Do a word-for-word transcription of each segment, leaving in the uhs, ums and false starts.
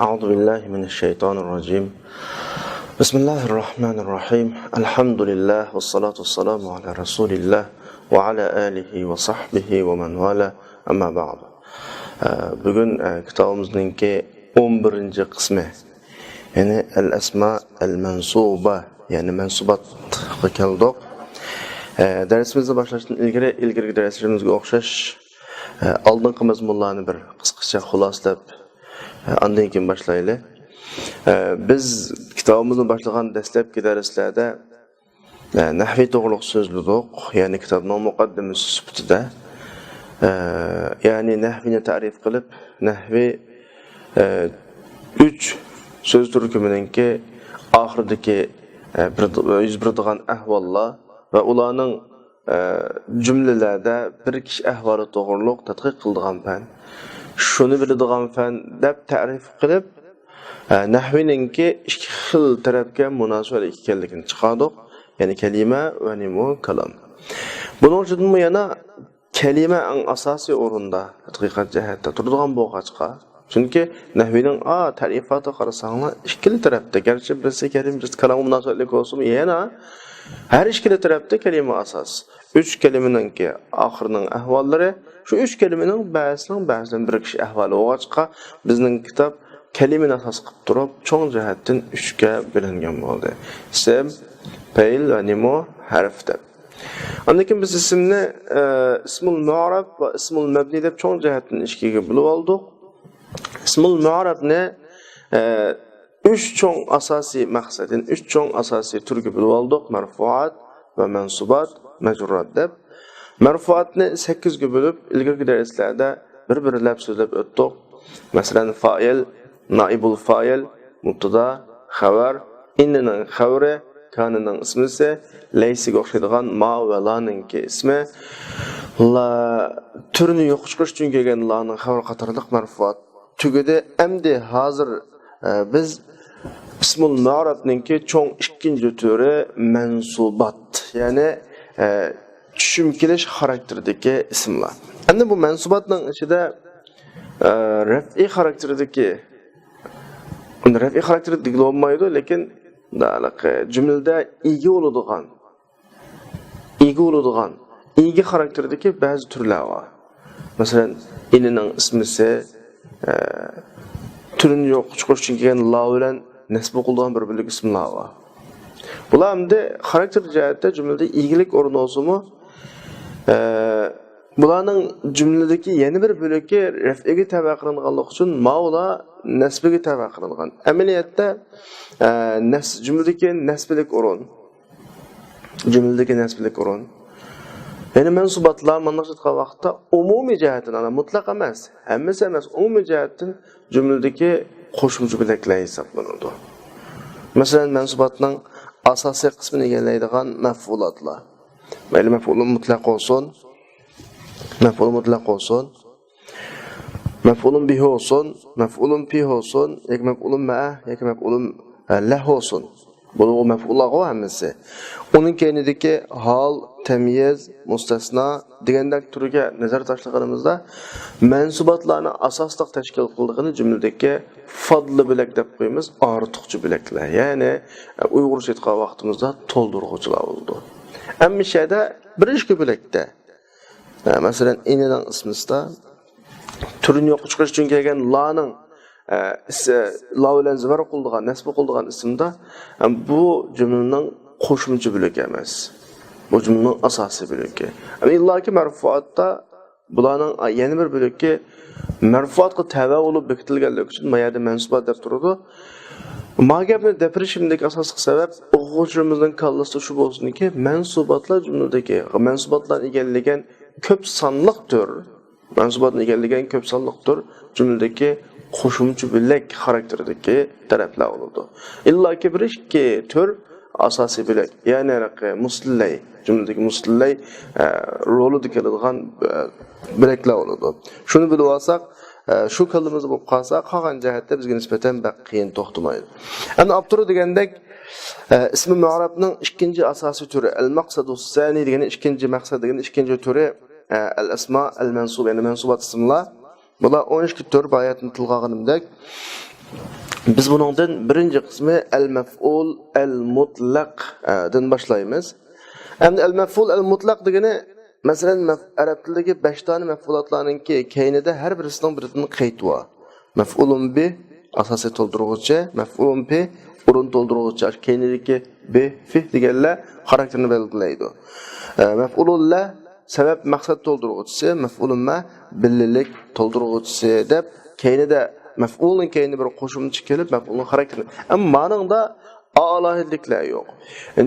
أعوذ بالله من الشيطان الرجيم. بسم الله الرحمن الرحيم. الحمد لله والصلاة والسلام على رسول الله وعلى آله وصحبه ومن والاه. أما بعد. ئە، بۈگۈن، ئە، كىتابىمىزنىڭكى ئون بىرىنچى قىسمى، يەنى ئەل ئەسما ئەل مەنسۇبە، يەنى مەنسۇباتقا كەلدۇق. ئە، دەرسىمىزنى باشلاشتىن ئىلگىرى، ئىلگىرىكى دەرسلىرىمىزگە ئوخشاش، ئە، ئالدىنقى مەزمۇنلارنى بىر قىسقىچە خۇلاسىلەپ، ئە، ئاندىن كېيىن باشلايلى. ئە، بىز كىتابىمىزنى باشلىغان دەسلەپكى دەرسلەردە، ئە، نەھۋى توغرۇلۇق سۆزلىدۇق، يەنى كىتابنىڭ مۇقەددىمىسى سۈپىتىدە. ئە، يەنى نەھۋىنى تەرىپ قىلىپ، نەھۋى، ئە، ئۈچ سۆز تۈركۈمىنىڭكى ئاخىرىدىكى، ئە، بىر، يۈز بېرىدىغان ئەھۋاللار ۋە ئۇلارنىڭ، ئە، جۈملىلەردە بىرىكىش ئەھۋالى توغرۇلۇق تەتقىق قىلىدىغان پەن. شۇنى بىلىدىغان پەن دەپ تەرىپ قىلىپ، ئە، نەھۋىنىڭكى ئىككى خىل تەرەپكە مۇناسىۋەتلىك ئىكەنلىكىنى چىقاردۇق، يەنى كەلىمە ۋە نېمە كالام. بۇنىڭ ئىچىدىمۇ يەنە كەلىمە ئەڭ ئاساسىي ئورۇندا تەتقىقات جەھەتتە تۇرىدىغان بولغاچقا، چۈنكى نەھۋىنىڭ، ئا، تەرىپاتىغا قارىساڭلار، ئىككىلا تەرەپتە، گەرچە بىرسى كەلىمە، بىرسى كالامغا مۇناسىۋەتلىك بولسىمۇ، يەنە ھەر ئىككىلا تەرەپتە كەلىمە ئاساس. ئۈچ كەلىمىنىڭكى ئاخىرىنىڭ ئەھۋاللىرى، شۇ ئۈچ كەلىمىنىڭ بەزىسىنىڭ بەزىسى بىلەن بىرىكىش ئەھۋالى بولغاچقا، بىزنىڭ كىتاب كەلىمىنى ئاساس قىلىپ تۇرۇپ، چوڭ جەھەتتىن ئۈچكە بۆلۈنگەن بولدى. ئىسىم، پەئىل ۋە نېمە ھەرپ دەپ. ئاندىن كېيىن بىز ئىسىمنى، ئە، ئىسمۇل مۇئرەب ۋە ئىسمۇل مەبنى دەپ چوڭ جەھەتتىن ئىككىگە بۆلۈپ ئالدۇق. ئىسمۇل مۇئرەبنى، ئە، ئۈچ چوڭ ئاساسىي مەقسەت، يەنى ئۈچ چوڭ ئاساسىي تۈرگە بۆلۈپ ئالدۇق. مەرفۇئات ۋە مەنسۇبات، مەجرۇرات دەپ. مەرفۇئاتنى سەككىزگە بۆلۈپ، ئىلگىرىكى دەرسلەردە بىر-بىرلەپ سۆزلەپ ئۆتتۇق. مەسىلەن، فائىل، نائىبۇل فائىل، مۇبتادا، خەۋەر، ئىننىنىڭ خەۋىرى، كانىنىڭ ئىسمىسى، لەيسىگە ئوخشايدىغان ما ۋە لانىڭكى ئىسمى، لا، تۈرىنى يوققا چىقىرىش ئۈچۈن كەلگەن لانىڭ خەۋىرى قاتارلىق مەرفۇئات تۈگىدى. ئەمدى ھازىر، ئە، بىز ئىسمۇل مۇئرەبنىڭكى چوڭ ئىككىنچى تۈرى مەنسۇبات، يەنى، ئە، چۈشۈم كېلىش خاراكتېرىدىكى ئىسىملار. ئەمدى بۇ مەنسۇباتنىڭ ئىچىدە، ئە، رەفئىي خاراكتېرىدىكى، ئۇنى رەفئىي خاراكتېرىدىكى دېگىلى بولمايدۇ، لېكىن ھېلىقى جۈملىدە ئىگە بولىدىغان، ئىگە بولىدىغان، ئىگە خاراكتېرىدىكى بەزى تۈرلەر بار. مەسىلەن، ئىنىنىڭ ئىسمىسى، ئە، تۈرىنى يوققا چىقىرىش ئۈچۈن كەلگەن لا بىلەن نەسب قىلىدىغان بىر بۆلەك ئىسىملار بار. بۇلار ئەمدى خاراكتېر جەھەتتە جۈملىدە ئىگىلىك ئورنى بولسىمۇ، ئە، بۇلارنىڭ جۈملىدىكى يەنە بىر بۆلىكى رەفئىگە تەۋە قىلىنغانلىقى ئۈچۈن ماۋۇلار نەسبىگە تەۋە قىلىنغان. ئەمەلىيەتتە، ئە، نەس-، جۈملىدىكى نەسبىلىك ئورۇن، جۈملىدىكى نەسبىلىك ئورۇن. يەنى مەنسۇباتلار مۇنداق ئېيتقان ۋاقىتتا ئومۇمىي جەھەتتىن، ئانا مۇتلەق ئەمەس، ھەممىسى ئەمەس، ئومۇمىي جەھەتتىن جۈملىدىكى قوشۇمچە بۆلەكلەر ھېسابلىنىدۇ. مەسىلەن، مەنسۇباتنىڭ ئاساسىي قىسمىنى ئىگىلەيدىغان مەفئۇلاتلار. مەيلى مەفئۇلۇن مۇتلەق بولسۇن، مەفئۇلۇن مۇتلەق بولسۇن، مەفئۇلۇن بىھى بولسۇن، مەفئۇلۇن پىھى بولسۇن، ياكى مەفئۇلۇن مەئە، ياكى مەفئۇلۇن، ئە، لەھ بولسۇن. بۇ مەفئۇللارغۇ ھەممىسى. ئۇنىڭ كەينىدىكى ھال، تەميىز، مۇستەسنا دېگەندەك تۈرگە نەزەر تاشلىغىنىمىزدا، مەنسۇباتلارنى ئاساسلىق تەشكىل قىلىدىغىنى جۈملىدىكى فادلى بۆلەك دەپ قويىمىز، ئارتۇقچە بۆلەكلەر. يەنى، ئە، ئۇيغۇرچە ئېيتقان ۋاقتىمىزدا تولدۇرغۇچىلار بولىدۇ. ئەمما شۇ يەردە بىر ئىككى بۆلەكتە، ئە، مەسىلەن، ئىنىنىڭ ئىسمىسىدا تۈرىنى يوققا چىقىرىش ئۈچۈن كەلگەن لانىڭ، ئە، ئىس-، لا بىلەن زىبار قىلىدىغان، نەسب قىلىدىغان ئىسىمدا، ئە، بۇ جۈملىنىڭ قوشۇمچە بۆلىكى ئەمەس. بۇ جۈملىنىڭ ئاساسىي بۆلىكى. ئەمما ئىللاكى مەرفۇئاتتا بۇلارنىڭ يەنە بىر بۆلىكى مەرفۇئاتقا تەۋە بولۇپ بېكىتىلگەنلىكى ئۈچۈن ما يەردە مەنسۇبات دەپ تۇرىدۇ. ما گەپنى دەپ بېرىشىمدىكى ئاساسلىق سەۋەب، ئوقۇغۇچىلىرىمىزنىڭ كاللىسىدا شۇ بولسۇنكى، مەنسۇباتلار جۈملىدىكى، مەنسۇباتلارنى ئىگىلىگەن كۆپ سانلىق تۈر، مەنسۇباتنى ئىگىلىگەن كۆپ سانلىق تۈر جۈملىدىكى قوشۇمچە بۆلەك خاراكتېرىدىكى تەرەپلەر بولىدۇ. ئىللاكى بىر ئىككى تۈر ئاساسىي بۆلەك، يەنى ھېلىقى مۇستىلەي، جۈملىدىكى مۇستىلەي، ئە، رولىدا كېلىدىغان، ئە، بۆلەكلەر بولىدۇ. شۇنى بىلىۋالساق، ئە، شۇ كاللىمىزدا بولۇپ قالسا، قالغان جەھەتتە بىزگە نىسبەتەن بەك قىيىن توختىمايدۇ. ئەمدى ئاپتورى دېگەندەك، ئە، ئىسمى مۇئرەبنىڭ ئىككىنچى ئاساسىي تۈرى، ئەل مەقسەدۇس سانى دېگەن ئىككىنچى مەقسەت دېگەن ئىككىنچى تۈرى، ئە، ئەل ئەسما ئەل مەنسۇب، يەنى مەنسۇبات ئىسىملار. بۇلار ئون ئىككى تۈر، باياتىن تىلغا ئالغىنىمدەك. بىز بۇنىڭدىن بىرىنچى قىسمى ئەل مەفئۇل ئەل مۇتلەق، ئە، دىن باشلايمىز. ئەمدى ئەل مەفئۇل ئەل مۇتلەق دېگىنى، مەسىلەن، مەف-، ئەرەب تىلىدىكى بەش دانە مەفئۇلاتلارنىڭكى كەينىدە ھەر بىرسىنىڭ بىردىن قەيت بار. مەفئۇلۇن بى، ئاساسىي تولدۇرغۇچى، مەفئۇلۇن پى، ئورۇن تولدۇرغۇچى، ئاشۇ كەينىدىكى بى، فى دېگەنلەر خاراكتېرنى بەلگىلەيدۇ. ئە، مەفئۇلۇن لە، سەۋەب مەقسەت تولدۇرغۇچىسى، مەفئۇلۇن مە، بىللىلىك تولدۇرغۇچىسى دەپ كەينىدە، مەفئۇلنىڭ كەينىدە بىر قوشۇمچە كېلىپ، مەپئۇلنىڭ خاراكتېرى. ئەمما مانىڭدا ئالاھىدىلىكلەر يوق.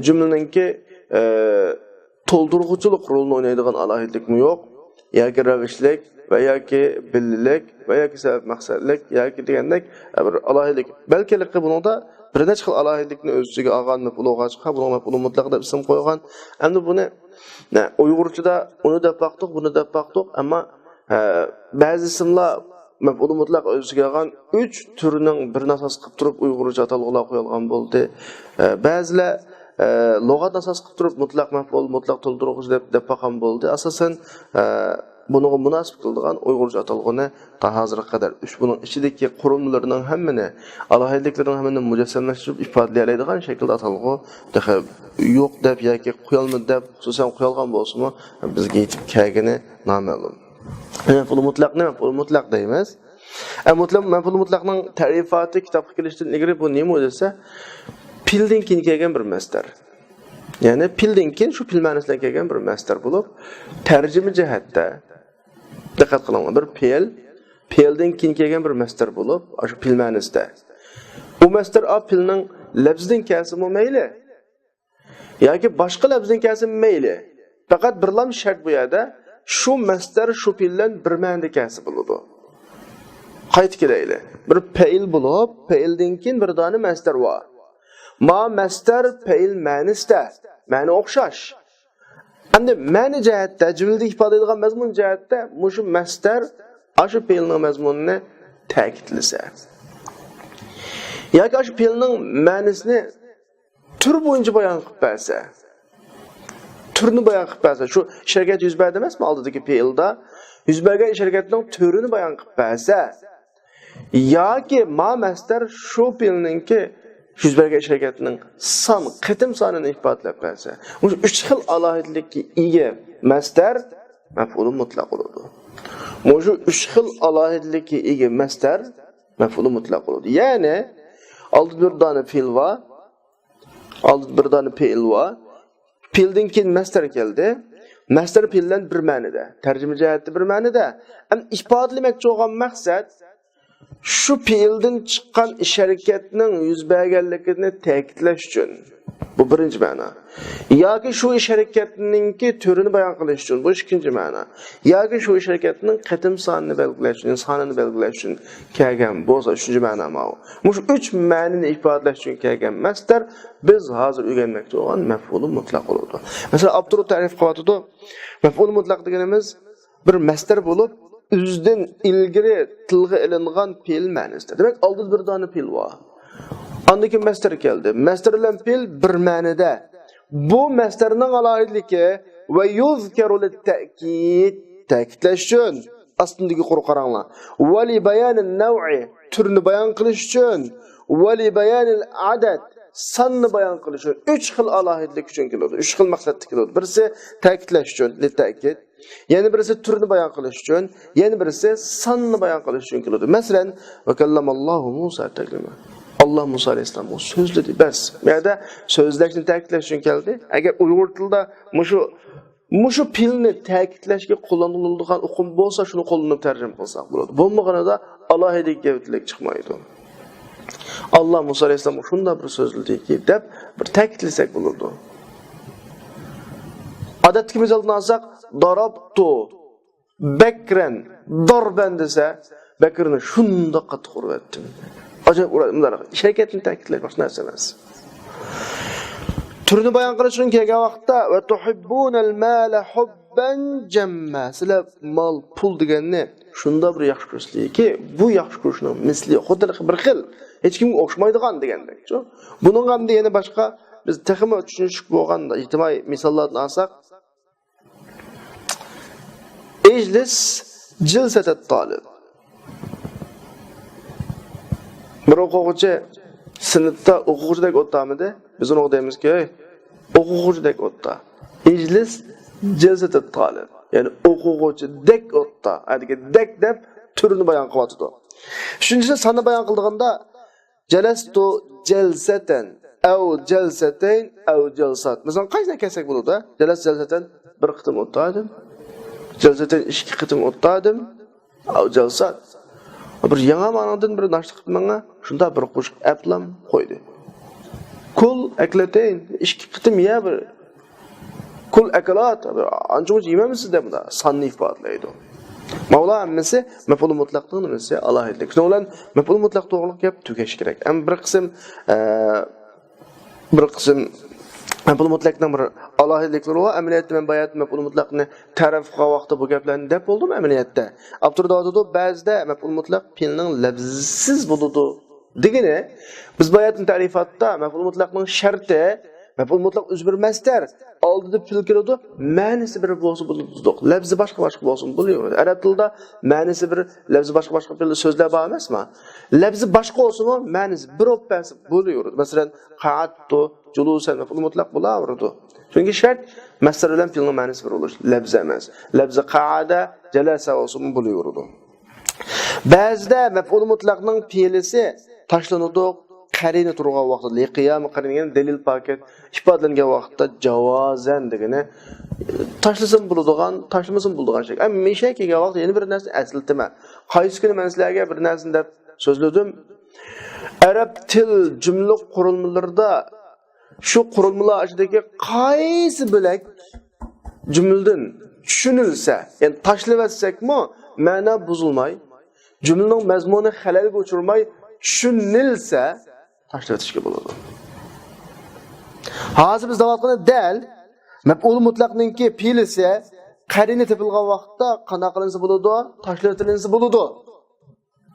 جۈملىنىڭكى، ئە، تولدۇرغۇچىلىق رولىنى ئوينايدىغان ئالاھىدىلىكمۇ يوق. ياكى رەۋىشلىك ۋە ياكى بىللىلىك ۋە ياكى سەۋەب مەقسەتلىك ياكى دېگەندەك بىر ئالاھىدىلىك. بەلكى بۇنىڭدا بىر نەچچە خىل ئالاھىدىلىكنى ئۆز ئىچىگە ئالغان مەپئۇل بولغاچقا، بۇنىڭ مەپئۇلى مۇتلەق دەپ ئىسىم قويغان. ئەمدى بۇنى، نە، ئۇيغۇرچىدا ئۇنى دەپ باقتۇق، بۇنى دەپ باقتۇق، ئەمما، ئە، بەزى ئىسىملار مەپئۇلى مۇتلەق ئۆز ئىچىگە ئالغان ئۈچ تۈرنىڭ بىرىنى ئاساس قىلىپ تۇرۇپ ئۇيغۇرچە ئاتالغۇلار قويۇلغان بولدى. ئە، بەزىلەر، ئە، لۇغەتنى ئاساس قىلىپ تۇرۇپ مۇتلەق مەپئۇل، مۇتلەق تولدۇرغۇچى دەپ، دەپ باققان بولدى. ئاساسەن، ئە، بۇنىڭغا مۇناسىپ كېلىدىغان ئۇيغۇرچە ئاتالغۇنى تا ھازىرغا قەدەر ئۈچ، بۇنىڭ ئىچىدىكى قۇرۇلمىلىرىنىڭ ھەممىنى، ئالاھىدىلىكلىرىنىڭ ھەممىنى مۇجەسسەملەشتۈرۈپ ئىپادىلىيەلەيدىغان شەكىلدە ئاتالغۇ تېخى يوق دەپ ياكى قويالمىدى دەپ، خۇسۇسەن قويالغان بولسىمۇ، بىزگە يېتىپ كەلگىنى نامەلۇم. مەپئۇل مۇتلەقنى مەپئۇل مۇتلەق دەيمىز. ئە، مۇتلەق، مەپئۇل مۇتلەقنىڭ تەرىپاتى كىتابقا كېلىشتىن ئىلگىرى بۇ نېمە دېسە، پېئىلدىن كېيىن كەلگەن بىر مەسدەر. يەنى پېئىلدىن كېيىن شۇ پېئىل مەنىسى بىلەن كەلگەن بىر مەسدەر بولۇپ، تەرجىمە جەھەتتە، دىققەت قىلىڭلار، بىر پېئىل، پېئىلدىن كېيىن كەلگەن بىر مەسدەر بولۇپ، ئاشۇ پېئىل مەنىسىدە. ئۇ مەسدەر ئا پېئىلنىڭ لەپزىدىن كەلسىمۇ مەيلى، ياكى باشقا لەپزىدىن كەلسىمۇ مەيلى. پەقەت بىرلا شەرت بۇ يەردە، شۇ مەسدەر شۇ پېئىل بىلەن بىر مەنىدە كەلسە بولىدۇ. قايتا كېلەيلى. بىر پېئىل بولۇپ، پېئىلدىن كېيىن بىر دانە مەسدەر بار. ما مەسدەر پېئىل مەنىسىدە، مەنە ئوخشاش. ئەمدى مەنە جەھەتتە، جۈملىدە ئىپادىلەيدىغان مەزمۇن جەھەتتە مۇشۇ مەسدەر ئاشۇ پېئىلنىڭ مەزمۇنىنى تەكىتلىسە ياكى ئاشۇ پېئىلنىڭ مەنىسىنى تۈر بويىچە بايان قىلىپ بەرسە، تۈرنى بايان قىلىپ بەرسە، شۇ ئىش ھەرىكەت يۈز بەردى ئەمەسمۇ ئالدىدىكى پېئىلدا؟ يۈز بەرگەن ئىش ھەرىكەتنىڭ تۈرىنى بايان قىلىپ بەرسە، ياكى ما مەسدەر شۇ پېئىلنىڭكى يۈز بەرگەن ئىش ھەرىكەتنىڭ سان، قېتىم سانىنى ئىپادىلەپ بەرسە، مۇشۇ ئۈچ خىل ئالاھىدىلىككە ئىگە مەسدەر مەپئۇلى مۇتلەق بولىدۇ. مۇشۇ ئۈچ خىل ئالاھىدىلىككە ئىگە مەسدەر مەپئۇلى مۇتلەق بولىدۇ. يەنى ئالدىدا بىر دانە پېئىل بار، ئالدىدا بىر دانە پېئىل بار. پېئىلدىن كېيىن مەسدەر كەلدى. مەسدەر پېئىل بىلەن بىر مەنىدە، تەرجىمە جەھەتتە بىر مەنىدە. ئەمدى ئىپادىلىمەكچى بولغان مەقسەت، شۇ پېئىلدىن چىققان ئىش ھەرىكەتنىڭ يۈز بەرگەنلىكىنى تەكىتلەش ئۈچۈن. بۇ بىرىنچى مەنە. ياكى شۇ ئىش ھەرىكەتنىڭكى تۈرىنى بايان قىلىش ئۈچۈن. بۇ ئىككىنچى مەنە. ياكى شۇ ئىش ھەرىكەتنىڭ قېتىم سانىنى بەلگىلەش ئۈچۈن، سانىنى بەلگىلەش ئۈچۈن كەلگەن بولسا، ئۈچىنچى مەنە ماۋۇ. مۇشۇ ئۈچ مەنىنى ئىپادىلەش ئۈچۈن كەلگەن مەسدەر بىز ھازىر ئۆگەنمەكچى بولغان مەپئۇلى مۇتلەق بولىدۇ. مەسىلەن، ئاپتور تەرىف قىلىۋاتىدۇ. مەپئۇلى مۇتلەق دېگىنىمىز بىر مەسدەر بولۇپ، ئۆزىدىن ئىلگىرى تىلغا ئېلىنغان پېئىل مەنىسىدە. دېمەك، ئالدىدا بىر دانە پېئىل بار. ئاندىن كېيىن مەسدەر كەلدى. مەسدەر بىلەن پېئىل بىر مەنىدە. بۇ مەسدەرنىڭ ئالاھىدىلىكى ۋە يۇزكەرۇ لىتتەئكىد، تەكىتلەش ئۈچۈن. ئاستىندىكى يۇقىرى قاراڭلار. ۋە لىبايانىن نەۋئى، تۈرنى بايان قىلىش ئۈچۈن. ۋە لىبايانىل ئەدەد، ساننى بايان قىلىش ئۈچۈن. ئۈچ خىل ئالاھىدىلىك ئۈچۈن كېلىدۇ. ئۈچ خىل مەقسەتتە كېلىدۇ. بىرسى تەكىتلەش ئۈچۈن، لىتتەئكىد. يەنە بىرسى تۈرنى بايان قىلىش ئۈچۈن، يەنە بىرسى ساننى بايان قىلىش ئۈچۈن كېلىدۇ. مەسىلەن، ۋە كەللەمەللاھۇ مۇسا تەكلىمە. ئاللا مۇسا ئەلەيھىسسالامغا سۆزلىدى. بەس. بۇ يەردە سۆزلەشنى تەكىتلەش ئۈچۈن كەلدى. ئەگەر ئۇيغۇر تىلىدا مۇشۇ، مۇشۇ پېئىلنى تەكىتلەشكە قوللىنىلىدىغان ئۇقۇم بولسا، شۇنى قوللىنىپ تەرجىمە قىلساق بولىدۇ. بولمىغىنىدا ئالاھىدە گەۋدىلىك چىقمايدۇ. ئاللا مۇسا ئەلەيھىسسالامغا شۇنداق بىر سۆزلىدىكى، دەپ بىر تەكىتلىسەك بولىدۇ. ئادەتتىكى مىسالدىن ئالساق، دارابتۇ بەكرەن، داربەن دېسە، بەكرىنى شۇنداق قاتتىق ئۇرۇۋەتتىم. ئاجايىپ ئۇرۇۋەتتىم، مۇنداق. ئىش ھەرىكەتنى تەكىتلەش، باشقا نەرسە ئەمەس. تۈرنى بايان قىلىش ئۈچۈن كەلگەن ۋاقىتتا، ۋە تۇھىببۇنەل مالە ھۇببەن جەممە. سىلەر مال، پۇل دېگەننى شۇنداق بىر ياخشى كۆرىسىلەركى، بۇ ياخشى كۆرۈشنىڭ مىسلى يوق. خۇددى بىر خىل، ھېچكىمگە ئوخشىمايدىغان دېگەندەك. بۇنىڭغا ئەمدى يەنە باشقا، بىز تېخىمۇ چۈشىنىشلىك بولغان ئىجتىمائىي مىساللاردىن ئالساق، ئىجلىس جىلسەتەت تالىب. بىر ئوقۇغۇچى سىنىپتا ئوقۇغۇچىدەك ئولتۇرمىدى؟ بىز ئۇنىڭغا دەيمىزكى، «ئوقۇغۇچىدەك ئولتۇر.» «ئىجلىس جەلسەتەت تالىب.» يەنى ئوقۇغۇچىدەك ئولتۇر. ئەدىكى «دەك» دەپ تۈرنى بايان قىلىۋاتىدۇ. ئۈچىنچىسى، ساننى بايان قىلىدىغاندا، «جەلەستۇ جەلسەتەن ئەۋ جەلسەتەين ئەۋ جەلسات.» مەسىلەن، قايسىنى كەلسەك بولىدۇ؟ «جەلەس جەلسەتەن» بىر قېتىم ئولتۇردۇم. «جەلسەتەين» ئىككى قېتىم ئولتۇردۇم. ئەۋ جەلسات. بىر يېڭى مانادىن بىر ناشتا قىلىپ ماڭا شۇنداق بىر قوشۇق ئەپلام قويدى. «كۇل ئەكلەتەين» ئىككى قېتىم يە بىر. «كۇل ئەكلات» بىر ئانچە مۇنچە يېمەمسىز دەپ مۇنداق ساننى ئىپادىلەيدۇ. ماۋۇلار ھەممىسى مەپئۇل مۇتلەقنىڭ نېمىسى؟ ئالاھىدىلىكى. شۇنىڭ بىلەن مەپئۇل مۇتلەق توغرۇلۇق گەپ تۈگەش كېرەك. ئەمما بىر قىسىم، ئە، بىر قىسىم مەپئۇل مۇتلەقنىڭ بىر ئالاھىدىلىكلىرى بار. ئەمەلىيەتتە مەن باياتىن مەپئۇل مۇتلەقنى تەرىپ قىلغان ۋاقىتتا بۇ گەپلەرنى دەپ بولدۇم ئەمەلىيەتتە. ئاپتور دەۋاتىدۇ، «بەزىدە مەپئۇل مۇتلەق پېئىلنىڭ لەپزىسىز بولىدۇ» دېگىنى، بىز باياتىن تەرىپاتتا مەپئۇل مۇتلەقنىڭ شەرتى، مەپئۇل مۇتلەق ئۆزى بىر مەسدەر، ئالدىدا پېئىل كېلىدۇ، مەنىسى بىر بولسا بولىدۇ دېدۇق. لەپزى باشقا باشقا بولسىمۇ بولۇۋېرىدۇ. ئەرەب تىلىدا مەنىسى بىر، لەپزى باشقا باشقا پېئىل سۆزلەر بار ئەمەسمۇ؟ لەپزى باشقا بولسىمۇ، مەنىسى بىر بولۇپ بەرسە بولۇۋېرىدۇ. مەسىلەن، قەئەتتۇ، جۇلۇسەن، مەپئۇل مۇتلەق بولاۋېرىدۇ. چۈنكى شەرت مەسدەر بىلەن پېئىلنىڭ مەنىسى بىر بولۇش. لەپزى ئەمەس. لەپزى قەئەدە، جەلەسە بولسىمۇ بولۇۋېرىدۇ. بەزىدە مەپئۇل مۇتلەقنىڭ پېئىلىسى تاشلىنىدۇ، قەرىنە تۇرغان ۋاقتىدا، لىقىيامى قەرىنە دېگەن دەلىل پاكىت ئىپادىلەنگەن ۋاقىتتا جاۋازەن دېگىنى، تاشلىسىمۇ بولىدىغان، تاشلىمىسىمۇ بولىدىغان شەكىل. ئەمما مىشە كەلگەن ۋاقىتتا يەنە بىر نەرسىنى ئەسلىتىمەن. قايسى كۈنى مەن سىلەرگە بىر نەرسىنى دەپ سۆزلىدىم. ئەرەب تىل جۈملە قۇرۇلمىلىرىدا شۇ قۇرۇلمىلار ئىچىدىكى قايسى بۆلەك جۈملىدىن چۈشۈنۈلسە، يەنى تاشلىۋەتسەكمۇ مەنە بۇزۇلماي، جۈملىنىڭ مەزمۇنى خەلەلگە ئۇچرىماي چۈشىنىلسە، تاشلىۋېتىشكە بولىدۇ. ھازىر بىز دەۋاتقىنى دەل مەپئۇل مۇتلەقنىڭكى پېئىلىسى قەرىنە تېپىلغان ۋاقىتتا قانداق قىلىنسا بولىدۇ؟ تاشلىۋېتىلىنسە بولىدۇ.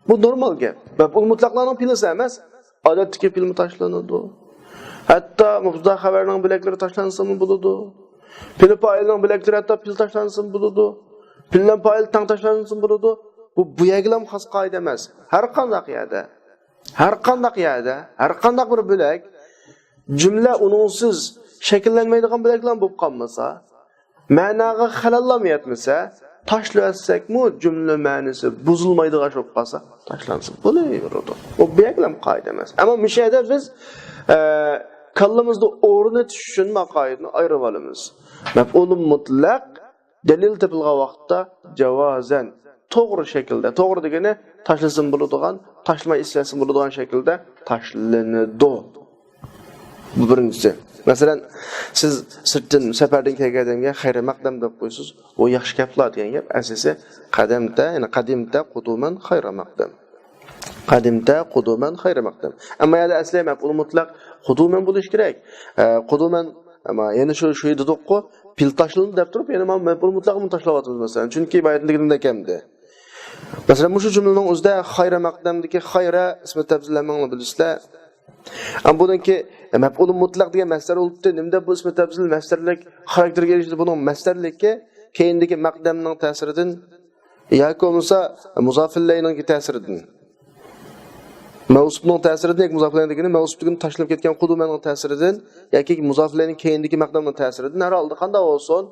بۇ نورمال گەپ. مەپئۇل مۇتلەقلارنىڭ پېئىلىسى ئەمەس، ئادەتتىكى پېئىلمۇ تاشلىنىدۇ. ھەتتا مۇبتەدا خەۋەرنىڭ بۆلەكلىرى تاشلانسىمۇ بولىدۇ. پېئىل پائىلنىڭ بۆلەكلىرى ھەتتا پېئىل تاشلانسىمۇ بولىدۇ. پېئىل بىلەن پائىل تەڭ تاشلانسىمۇ بولىدۇ. بۇ، بۇ يەرگىلا خاس قائىدە ئەمەس. ھەر قانداق يەردە، ھەر قانداق يەردە، ھەر قانداق بىر بۆلەك، جۈملە ئۇنىڭسىز شەكىللەنمەيدىغان بۆلەكلا بولۇپ قالمىسا، مەناغا خەلەللام يەتمىسە، تاشلىۋەتسەكمۇ جۈملە مەنىسى بۇزۇلمايدىغان ئىش بولۇپ قالسا، تاشلانسا بولۇۋېرىدۇ. ئۇ بەكلەم قائىدە ئەمەس. ئەمما مۇشۇ يەردە بىز، ئە، كاللىمىزدا ئورنىتىش ئۈچۈن ما قائىدىنى ئايرىۋالىمىز. مەپئۇلۇ مۇتلەق دەلىل تېپىلغان ۋاقىتتا جاۋازەن، توغرا شەكىلدە، توغرا دېگىنى تاشلىسىمۇ بولىدىغان، تاشلىماي ئىشلەتسىمۇ بولىدىغان شەكىلدە تاشلىنىدۇ. بۇ بىرىنچىسى. مەسىلەن، سىز سىرتتىن، سەپەردىن كەلگەن ئادەمگە «خەيرى مەقدەم» دەپ قويىسىز. ئۇ ياخشى گەپلا دېگەن گەپ. ئەسلىسى قەدەمتە، يەنى قەدىمتە قۇدۇمەن خەيرە مەقدەم. قەدىمتە قۇدۇمەن خەيرە مەقدەم. ئەمما يەنە ئەسلى مەپئۇل مۇتلەق قۇدۇمەن بولۇشى كېرەك. ئە، قۇدۇمەن، ئەمما يەنە شۇ، شۇ دېدۇققۇ، پېئىل تاشلىنىدۇ دەپ تۇرۇپ، يەنە مانا مەپئۇل مۇتلەقنى تاشلاۋاتىمىز، مەسىلەن. چۈنكى باياتىن دېگىنىمدەك ئەمدى. مەسىلەن، مۇشۇ جۈملىنىڭ ئۆزىدە خەيرە مەقدەمدىكى خەيرە ئىسمى تەپزىل ھەممىڭلار بىلىسىلەر. ئەمما بۇنىڭكى مەپئۇلۇ مۇتلەق دېگەن مەسدەر بولۇپتۇ. نېمە دەپ بۇ ئىسمى تەپزىل مەسدەرلىك خاراكتېرگە ئېرىشتى؟ بۇنىڭ مەسدەرلىكى كەينىدىكى مەقدەمنىڭ تەسىرىدىن ياكى بولمىسا مۇزافىللەينىڭكى تەسىرىدىن. مەۋسۇپنىڭ تەسىرىدىن ياكى مۇزافىللەينىڭ دېگىنى مەۋسۇپ دېگىنى تاشلىنىپ كەتكەن قۇدۇمەننىڭ تەسىرىدىن ياكى مۇزافىللەينىڭ كەينىدىكى مەقدەمنىڭ تەسىرىدىن، ھەر ھالدا قانداق بولسۇن،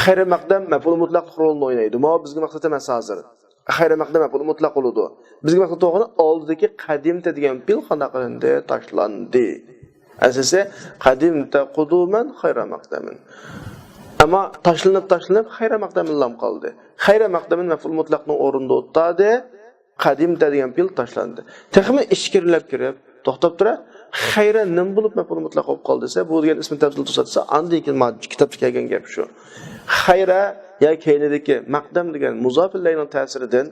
خەيرى مەقدەم مەپئۇل مۇتلەق رولىنى ئوينايدۇ. ماۋۇ بىزگە مەقسەت ئەمەس ھازىر. خەيرى مەقدەم مەپئۇل مۇتلەق بولىدۇ. بىزگە مەقسەت بولغىنى ئالدىدىكى قەدىمتە دېگەن پېئىل قانداق قىلىندى؟ تاشلاندى. ئەسلىسى قەدىمتە قۇدۇمەن خەيرە مەقدەمىن. ئەمما تاشلىنىپ، تاشلىنىپ خەيرە مەقدەمىنلام قالدى. خەيرە مەقدەمىن مەپئۇل مۇتلەقنىڭ ئورنىدا ئولتۇردى. قەدىمتە دېگەن پېئىل تاشلاندى. تېخىمۇ ئىچكىرىلەپ كىرىپ، توختاپ تۇرە، خەيرە نېمە بولۇپ مەپئۇل مۇتلەق بولۇپ قالدى دېسە، بۇ دېگەن ئىسمى تەپزىل توساتسا، ئاندىن كېيىن ما كىتابتا كەلگەن گەپ شۇ. خەيرە يا كەينىدىكى مەقدەم دېگەن مۇزافىللەينىڭ تەسىرىدىن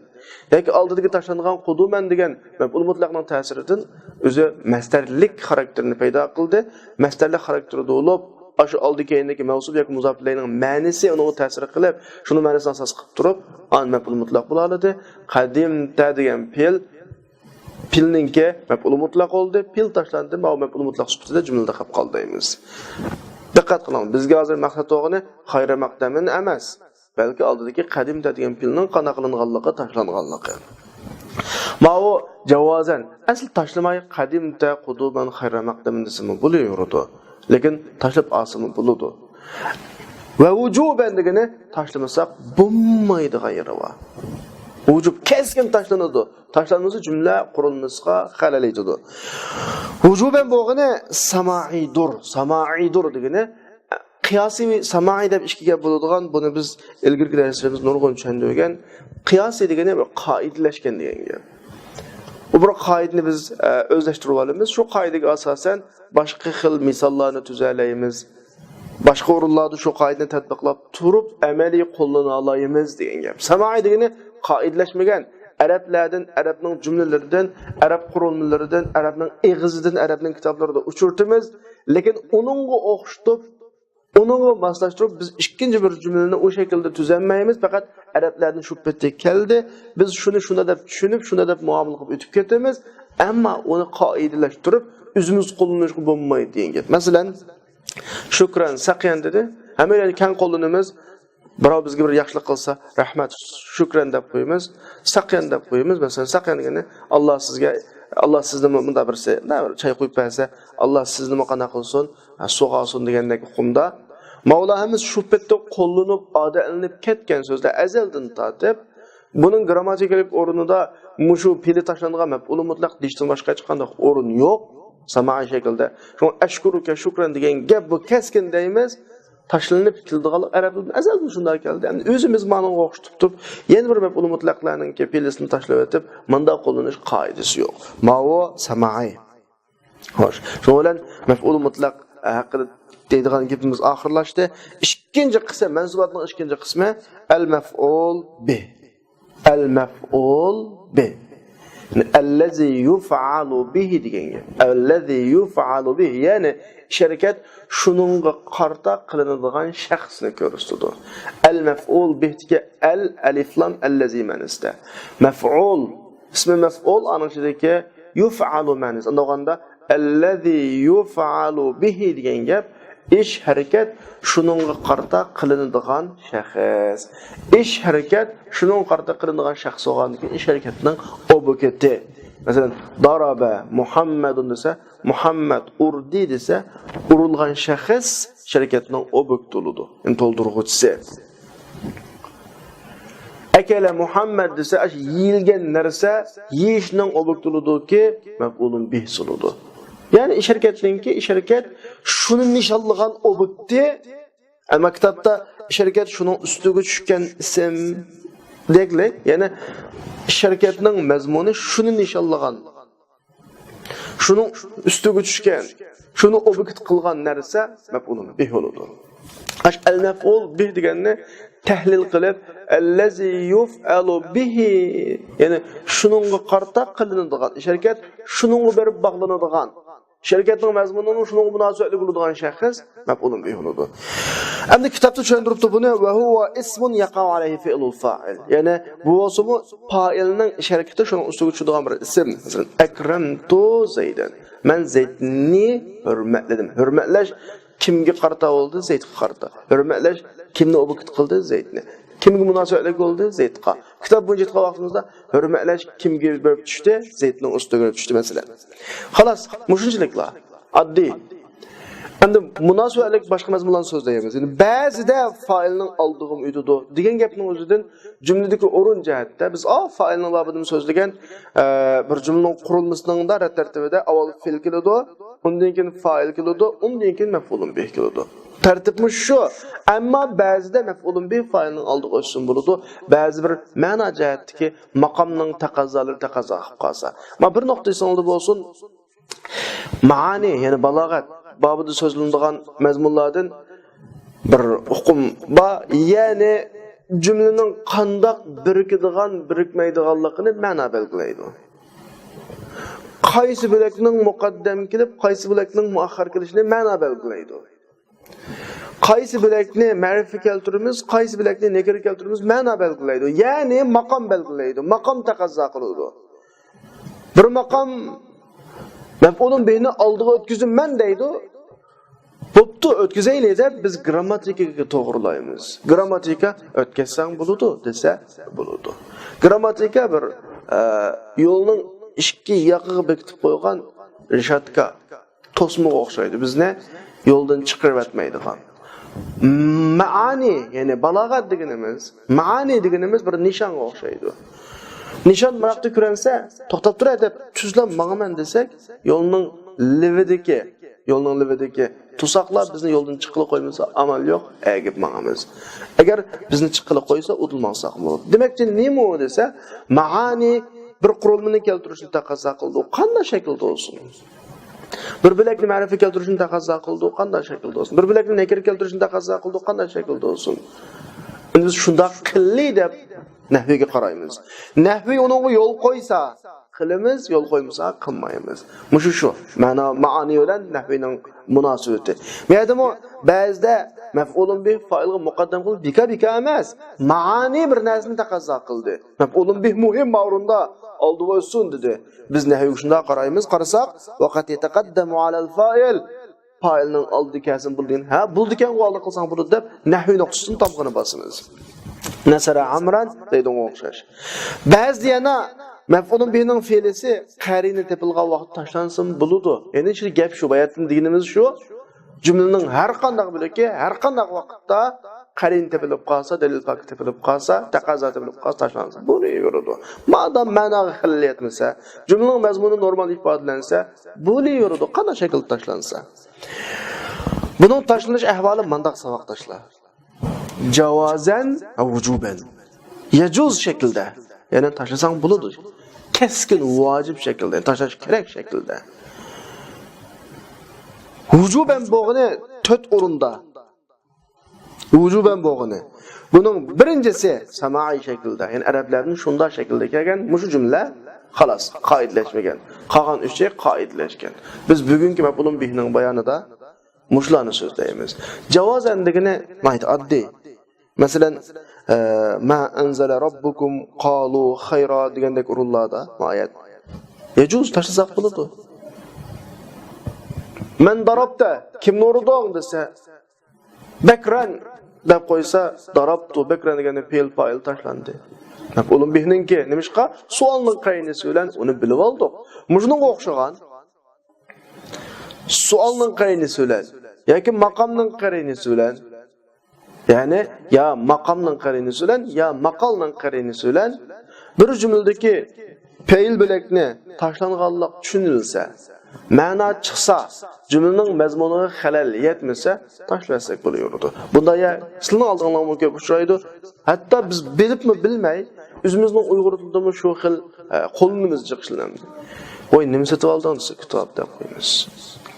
ياكى ئالدىدىكى تاشلانغان قۇدۇمەن دېگەن مەپئۇل مۇتلەقنىڭ تەسىرىدىن ئۆزى مەسدەرلىك خاراكتېرىنى پەيدا قىلدى. مەسدەرلىك خاراكتېرىدە بولۇپ، ئاشۇ ئالدى كەينىدىكى مەۋسۇپ ياكى مۇزافىللەينىڭ مەنىسى ئۇنىڭغا تەسىر قىلىپ، شۇنىڭ مەنىسىنى ئاساس قىلىپ تۇرۇپ، ئاندىن مەپئۇل مۇتلەق بولالىدى. قەدىمتە دېگەن پېئىل، پېئىلنىڭكى مەپئۇلى مۇتلەق بولدى، پېئىل تاشلاندى، ماۋۇ مەپئۇلى مۇتلەق سۈپىتىدە جۈملىدە قېلىپ قالدى دەيمىز. دىققەت قىلىڭ، بىزگە ھازىر مەقسەت بولغىنى خەيرە مەقدەمىن ئەمەس، بەلكى ئالدىدىكى قەدىمتە دېگەن پېئىلنىڭ قانداق قىلىنغانلىقى، تاشلانغانلىقى. ماۋۇ جاۋازەن، ئەسلى تاشلىماي، قەدىمتە قۇدۇمەن خەيرە مەقدىمىن دېسىمۇ بولۇۋېرىدۇ. لېكىن تاشلاپ ئالسىمۇ بولىدۇ. ۋە ۋۇجۇبەن دېگىنى تاشلىمىساق بولمايدىغان يېرى بار. ۋۇجۇب كەسكىن تاشلىنىدۇ. تاشلانمىسا جۈملە قۇرۇلمىسىغا خەلەل يېتىدۇ. ۋۇجۇبەن بولغىنى سامائىيدۇر. سامائىيدۇر دېگىنى قىياسىي ۋە سامائىي دەپ ئىككى گەپ بولىدىغان، بۇنى بىز ئىلگىرىكى دەرسلىرىمىزدە نۇرغۇن چۈشەندۈرگەن. قىياسىي دېگىنى بىر قائىدىلەشكەن دېگەن گەپ. بۇ بىر قائىدىنى بىز، ئە، ئۆزلەشتۈرۈۋالىمىز. شۇ قائىدىگە ئاساسەن باشقا خىل مىساللارنى تۈزەلەيمىز. باشقا ئورۇنلاردا شۇ قائىدىنى تەتبىقلاپ تۇرۇپ، ئەمەلىي قوللىنالايمىز دېگەن گەپ. سامائىي دېگىنى قائىدىلەشمىگەن. ئەرەبلەردىن، ئەرەبنىڭ جۈملىلىرىدىن، ئەرەب قۇرۇلمىلىرىدىن، ئەرەبنىڭ ئېغىزىدىن، ئەرەبنىڭ كىتابلىرىدا ئۇچرىتىمىز. لېكىن ئۇنىڭغا ئوخشىتىپ، ئۇنىڭغا ماسلاشتۇرۇپ، بىز ئىككىنچى بىر جۈملىنى ئۇ شەكىلدە تۈزەلمەيمىز. پەقەت ئەرەبلەردىن شۇ پېتى كەلدى. بىز شۇنى شۇنداق دەپ چۈشىنىپ، شۇنداق دەپ مۇئامىلە قىلىپ ئۆتۈپ كېتىمىز. ئەمما ئۇنى قائىدىلەشتۈرۈپ، ئۆزىمىز قوللىنىشقا بولمايدۇ دېگەن گەپ. مەسىلەن، شۇكرەن، سەقيەن دېدى. ھەممەيلەن كەڭ قوللىنىمىز. بىراۋ بىزگە بىر ياخشىلىق قىلسا، رەھمەت، شۈكرەن دەپ قويىمىز، سەقيەن دەپ قويىمىز. مەسىلەن، سەقيەن دېگىنى، ئاللا سىزگە، ئاللا سىزنىمۇ مۇنداق بىرسى، مۇنداق بىر چاي قۇيۇپ بەرسە، ئاللا سىزنىمۇ قانداق قىلسۇن، ھە، سۇغارسۇن دېگەندەك ئۇقۇمدا. ماۋۇلار ھەممىسى شۇ پېتتە قوللىنىپ، ئادەتلىنىپ كەتكەن سۆزلەر ئەزەلدىن تارتىپ. بۇنىڭ گرامماتىكىلىق ئورنىدا مۇشۇ پېئىلى تاشلانغان مەپئۇلى مۇتلەق دېيىشتىن باشقا ھېچقانداق ئورۇن يوق، سامائىي شەكىلدە. شۇڭا ئەشكۇرۇكە شۈكرەن دېگەن گەپ بۇ كەسكىن دەيمىز. تاشلىنىپ كېلىدىغانلىق ئەرەبلەردىن ئەزەلدىن شۇنداق كەلدى. ئەمدى ئۆزىمىز مانىڭغا ئوخشىتىپ تۇرۇپ، يەنە بىر مەپئۇلى مۇتلەقلارنىڭكى پېئىلىسىنى تاشلىۋېتىپ، مۇنداق قوللىنىش قائىدىسى يوق. ماۋۇ سامائىي. خوش، شۇنىڭ بىلەن مەپئۇلى مۇتلەق ھەققىدە دەيدىغان گېپىمىز ئاخىرلاشتى. ئىككىنچى قىسىم، مەنسۇباتنىڭ ئىككىنچى قىسمى ئەل مەفئۇل بىھ. ئەل مەفئۇل بىھ. يەنى ئەللەزى يۇفئالۇ بىھ دېگەن گەپ. ئەللەزى يۇفئالۇ بىھ، يەنى ئىش ھەرىكەت شۇنىڭغا قارىتا قىلىنىدىغان شەخسنى كۆرسىتىدۇ. ئەل مەفئۇل بىھتىكى ئەل، ئەلىفلام ئەللەزى مەنىسىدە. مەفئۇل، ئىسمى مەفئۇل، ئانىڭ ئىچىدىكى يۇفئالۇ مەنىسى. ئانداق بولغاندا، ئەللەزى يۇفئالۇ بىھ دېگەن گەپ، ئىش ھەرىكەت شۇنىڭغا قارىتا قىلىنىدىغان شەخس. ئىش ھەرىكەت شۇنىڭغا قارىتا قىلىنىدىغان شەخس بولغاندىكىن، ئىش ھەرىكەتنىڭ ئوبيېكتى. مەسىلەن، دارابە مۇھەممەدۇن دېسە، مۇھەممەد ئۇردى دېسە، ئۇرۇلغان شەخس ئىش ھەرىكەتنىڭ ئوبيېكتى بولىدۇ، يەنى تولدۇرغۇچىسى. ئەكەلە مۇھەممەد دېسە، ئاشۇ يېيىلگەن نەرسە يېيىشنىڭ ئوبيېكتى بولىدۇكى، مەپئۇلۇن بىھسى بولىدۇ. يەنى ئىش ھەرىكەتنىڭكى، ئىش ھەرىكەت شۇنى نىشانلىغان ئوبيېكتى. ئەمما كىتابتا ئىش ھەرىكەت شۇنىڭ ئۈستىگە چۈشكەن ئىسىم دېگەنلىك، يەنى ئىش ھەرىكەتنىڭ مەزمۇنى شۇنى نىشانلىغان. شۇنىڭ ئۈستىگە چۈشكەن، شۇنى ئوبيېكت قىلغان نەرسە مەپئۇلۇن بىھ بولىدۇ. ئاش ئەل مەپئۇل بىھ دېگەننى تەھلىل قىلىپ، ئەللەزى يۇفئەلۇ بىھ، يەنى شۇنىڭغا قارىتا قىلىنىدىغان ئىش ھەرىكەت، شۇنىڭغا بېرىپ باغلىنىدىغان، ئىش ھەرىكەتنىڭ مەزمۇنىنىڭ شۇنىڭغا مۇناسىۋەتلىك بولىدىغان شەخس مەپئۇلۇن بىھ بولىدۇ. ئەمدى كىتابتا چۈشەندۈرۈپتۇ بۇنى، ۋە ھۇۋا ئىسمۇن يەقەئۇ ئەلەيھى فىئلۇل فائىل. يەنى بۇ بولسىمۇ پائىلنىڭ ئىش ھەرىكىتى شۇنىڭ ئۈستىگە چۈشىدىغان بىر ئىسىم. مەسىلەن، ئەكرەمتۇ زەيدەن. مەن زەيدنى ھۆرمەتلىدىم. ھۆرمەتلەش كىمگە قارىتا بولدى؟ زەيدقا قارىتا. ھۆرمەتلەش كىمنى ئوبيېكت قىلدى؟ زەيدنى. كىمگە مۇناسىۋەتلىك بولدى؟ زەيدقا. كىتاب بويىچە ئېيتقان ۋاقتىمىزدا ھۆرمەتلەش كىمگە بېرىپ چۈشتى؟ زەيدنىڭ ئۈستىگە بېرىپ چۈشتى، مەسىلەن. خالاس، مۇشۇنچىلىكلا. ئاددىي. ئەمدى مۇناسىۋەتلىك باشقا مەزمۇنلارنى سۆزلەيمىز. يەنى بەزىدە فائىلنىڭ ئالدىغىمۇ ئۆتىدۇ دېگەن گەپنىڭ ئۆزىدىن جۈملىدىكى ئورۇن جەھەتتە بىز، ئا، فائىلنىڭ بابىدىمۇ سۆزلىگەن، ئە، بىر جۈملىنىڭ قۇرۇلمىسىنىڭدا رەت تەرتىبىدە ئاۋۋال فېئىل كېلىدۇ، ئۇندىن كېيىن فائىل كېلىدۇ، ئۇندىن كېيىن مەپئۇلۇن بىھ كېلىدۇ. تەرتىپمۇ شۇ. ئەمما بەزىدە مەپئۇلۇن بىھ فائىلنىڭ ئالدىغا ئۆتسىمۇ بولىدۇ. بەزى بىر مەنا جەھەتتىكى ماقامنىڭ تەقەززالىرى تەقەززا قىلىپ قالسا. مانا بىر نۇقتا ئېسىڭىزدە بولسۇن. مائانى، يەنى بالاغەت بابىدا سۆزلىنىدىغان مەزمۇنلاردىن بىر ئۇقۇم بار، يەنى جۈملىنىڭ قانداق بىرىكىدىغان، بىرىكمەيدىغانلىقىنى مەنا بەلگىلەيدۇ. قايسى بۆلەكنىڭ مۇقەددەم كېلىپ، قايسى بۆلەكنىڭ مۇئەخخەر كېلىشىنى مەنا بەلگىلەيدۇ. قايسى بۆلەكنى مەرىپە كەلتۈرىمىز، قايسى بۆلەكنى نەكىرە كەلتۈرىمىز، مەنا بەلگىلەيدۇ. يەنى ماقام بەلگىلەيدۇ، ماقام تەقەززا قىلىدۇ. بىر ماقام مەپئۇلۇن بىھنى ئالدىغا ئۆتكۈزىمەن دەيدۇ. بوپتۇ، ئۆتكۈزەيلى دەپ بىز گرامماتىكىگە توغرىلايمىز. گرامماتىكا ئۆتكۈزسەڭ بولىدۇ دېسە بولىدۇ. گرامماتىكا بىر، ئە، يولنىڭ ئىككى ياقىغا بېكىتىپ قويغان رېشاتكا، توسمىغا ئوخشايدۇ. بىزنى يولدىن چىقىرىۋەتمەيدىغان. مەئانى، يەنى بالاغەت دېگىنىمىز، مەئانى دېگىنىمىز بىر نىشانغا ئوخشايدۇ. نىشان ماراقتا كۆرۈنسە، توختاپ تۇرە دەپ تۈزلەپ ماڭىمەن دېسەك، يولنىڭ لېۋىدىكى، يولنىڭ لېۋىدىكى توساقلار بىزنى يولدىن چىققىلى قويمىسا، ئامال يوق، ئەگىپ ماڭىمىز. ئەگەر بىزنى چىققىلى قويسا، ئۇدۇل ماڭساق بولىدۇ. دېمەكچى نېمە ئۇ دېسە، مەئانى بىر قۇرۇلمىنى كەلتۈرۈشنى تەقەززا قىلىدۇ. قانداق شەكىلدە بولسۇن؟ بىر بۆلەكنى مەرىپە كەلتۈرۈشنى تەقەززا قىلىدۇ، قانداق شەكىلدە بولسۇن؟ بىر بۆلەكنى نەكىرە كەلتۈرۈشنى تەقەززا قىلىدۇ، قانداق شەكىلدە بولسۇن؟ ئەمدى بىز شۇنداق قىللى دەپ نەھۋىگە قارايمىز. نەھۋى ئۇنىڭغا يول قويسا، قىلىمىز، يول قويمىسا، قىلمايمىز. مۇشۇ شۇ. مەنا، مەئانى بىلەن نەھۋىنىڭ مۇناسىۋىتى. بۇ يەردىمۇ بەزىدە مەفئۇلۇن بىھ فائىلغا مۇقەددەم قىلىپ، بىكار-بىكار ئەمەس. مەئانى بىر نەرسىنى تەقەززا قىلدى. مەپئۇلۇن بىھ مۇھىم ماۋرۇندا ئالدىغا ئۆتسۇن دېدى. بىز نەھۋىگە شۇنداق قارايمىز، قارىساق، ۋەقەد يەتەقەددەمۇ ئەلەل فائىل. پائىلنىڭ ئالدىدا كەلسىمۇ بولىدىغان، ھە، بولىدىكەنغۇ، ئالدىدا قىلساڭ بولىدۇ دەپ نەھۋى نۇقتىسىدىن تامغىنى باسىمىز. نەسەرە ئەمرەن دەيدىغان ئوخشاش. بەزىدە يەنە مەپئۇلۇن بىھنىڭ فېئلىسى قەرىنە تېپىلغان ۋاقىتتا تاشلانسىمۇ بولىدۇ. يەنى شۇ گەپ شۇ، باياتىن دېگىنىمىز شۇ. جۈملىنىڭ ھەر قانداق بۆلىكى، ھەر قانداق ۋاقىتتا قەرىنە تېپىلىپ قالسا، دەلىل پاكىت تېپىلىپ قالسا، تەقەززا تېپىلىپ قالسا، تاشلانسا بولۇۋېرىدۇ. مادام مەناغا خەلەل يەتمىسە، جۈملىنىڭ مەزمۇنى نورمال ئىپادىلەنسە، بولۇۋېرىدۇ، قانداق شەكىلدە تاشلانسا. بۇنىڭ تاشلىنىش ئەھۋالى مانداق، ساۋاقداشلار. جاۋازەن ۋە ۋۇجۇبەن. يەجۇز شەكىلدە، يەنى تاشلىساڭ بولىدۇ. كەسكىن ۋاجىپ شەكىلدە، تاشلاش كېرەك شەكىلدە. ۋۇجۇبەن بولغىنى تۆت ئورۇندا. ۋۇجۇبەن بولغىنى. بۇنىڭ بىرىنچىسى سامائىي شەكىلدە، يەنى ئەرەبلەردىن شۇنداق شەكىلدە كەلگەن مۇشۇ جۈملە، خالاس، قائىدىلەشمىگەن. قالغان ئۈچى قائىدىلەشكەن. بىز بۈگۈنكى مەپئۇلۇن بىھنىڭ بايانىدا مۇشۇلارنى سۆزلەيمىز. جاۋازەن دېگىنى ناھايىتى ئاددىي. مەسىلەن، ئە، ما ئەنزەلە رەببۇكۇم قالۇ خەيرا دېگەندەك ئورۇنلاردا ئايەت. يەجۇز، تاشلىساق بولىدۇ. مەن دارابتە، كىمنى ئۇردۇڭ دېسە، بەكرەن دەپ قويسا، دارابتۇ، بەكرەن دېگەندە پېئىل پائىل تاشلاندى. مەپئۇلۇن بىھنىڭكى، نېمىشقا؟ سوئالنىڭ قەرىنىسى بىلەن ئۇنى بىلىۋالدۇق. مۇشۇنىڭغا ئوخشىغان سوئالنىڭ قەرىنىسى بىلەن ياكى ماقامنىڭ قەرىنىسى بىلەن، يەنى يا ماقامنىڭ قەرىنىسى بىلەن يا ماقالنىڭ قەرىنىسى بىلەن بىر جۈملىدىكى پېئىل بۆلەكنى تاشلانغانلىق چۈشىنىلسە، مەنا چىقسا، جۈملىنىڭ مەزمۇنىغا خەلەل يەتمىسە، تاشلىۋەتسەك بولۇۋېرىدۇ. بۇنداق يا سىلىنىڭ ئالدىڭلارمۇ كۆپ ئۇچرايدۇ. ھەتتا بىز بىلىپمۇ بىلمەي، ئۆزىمىزنىڭ ئۇيغۇر تىلىدىمۇ شۇ خىل، ئە، قوللىنىمىز جىق ئىشلەنمىدى. ۋاي، نېمە سېتىۋالدىڭ دېسە، كىتاب دەپ قويىمىز.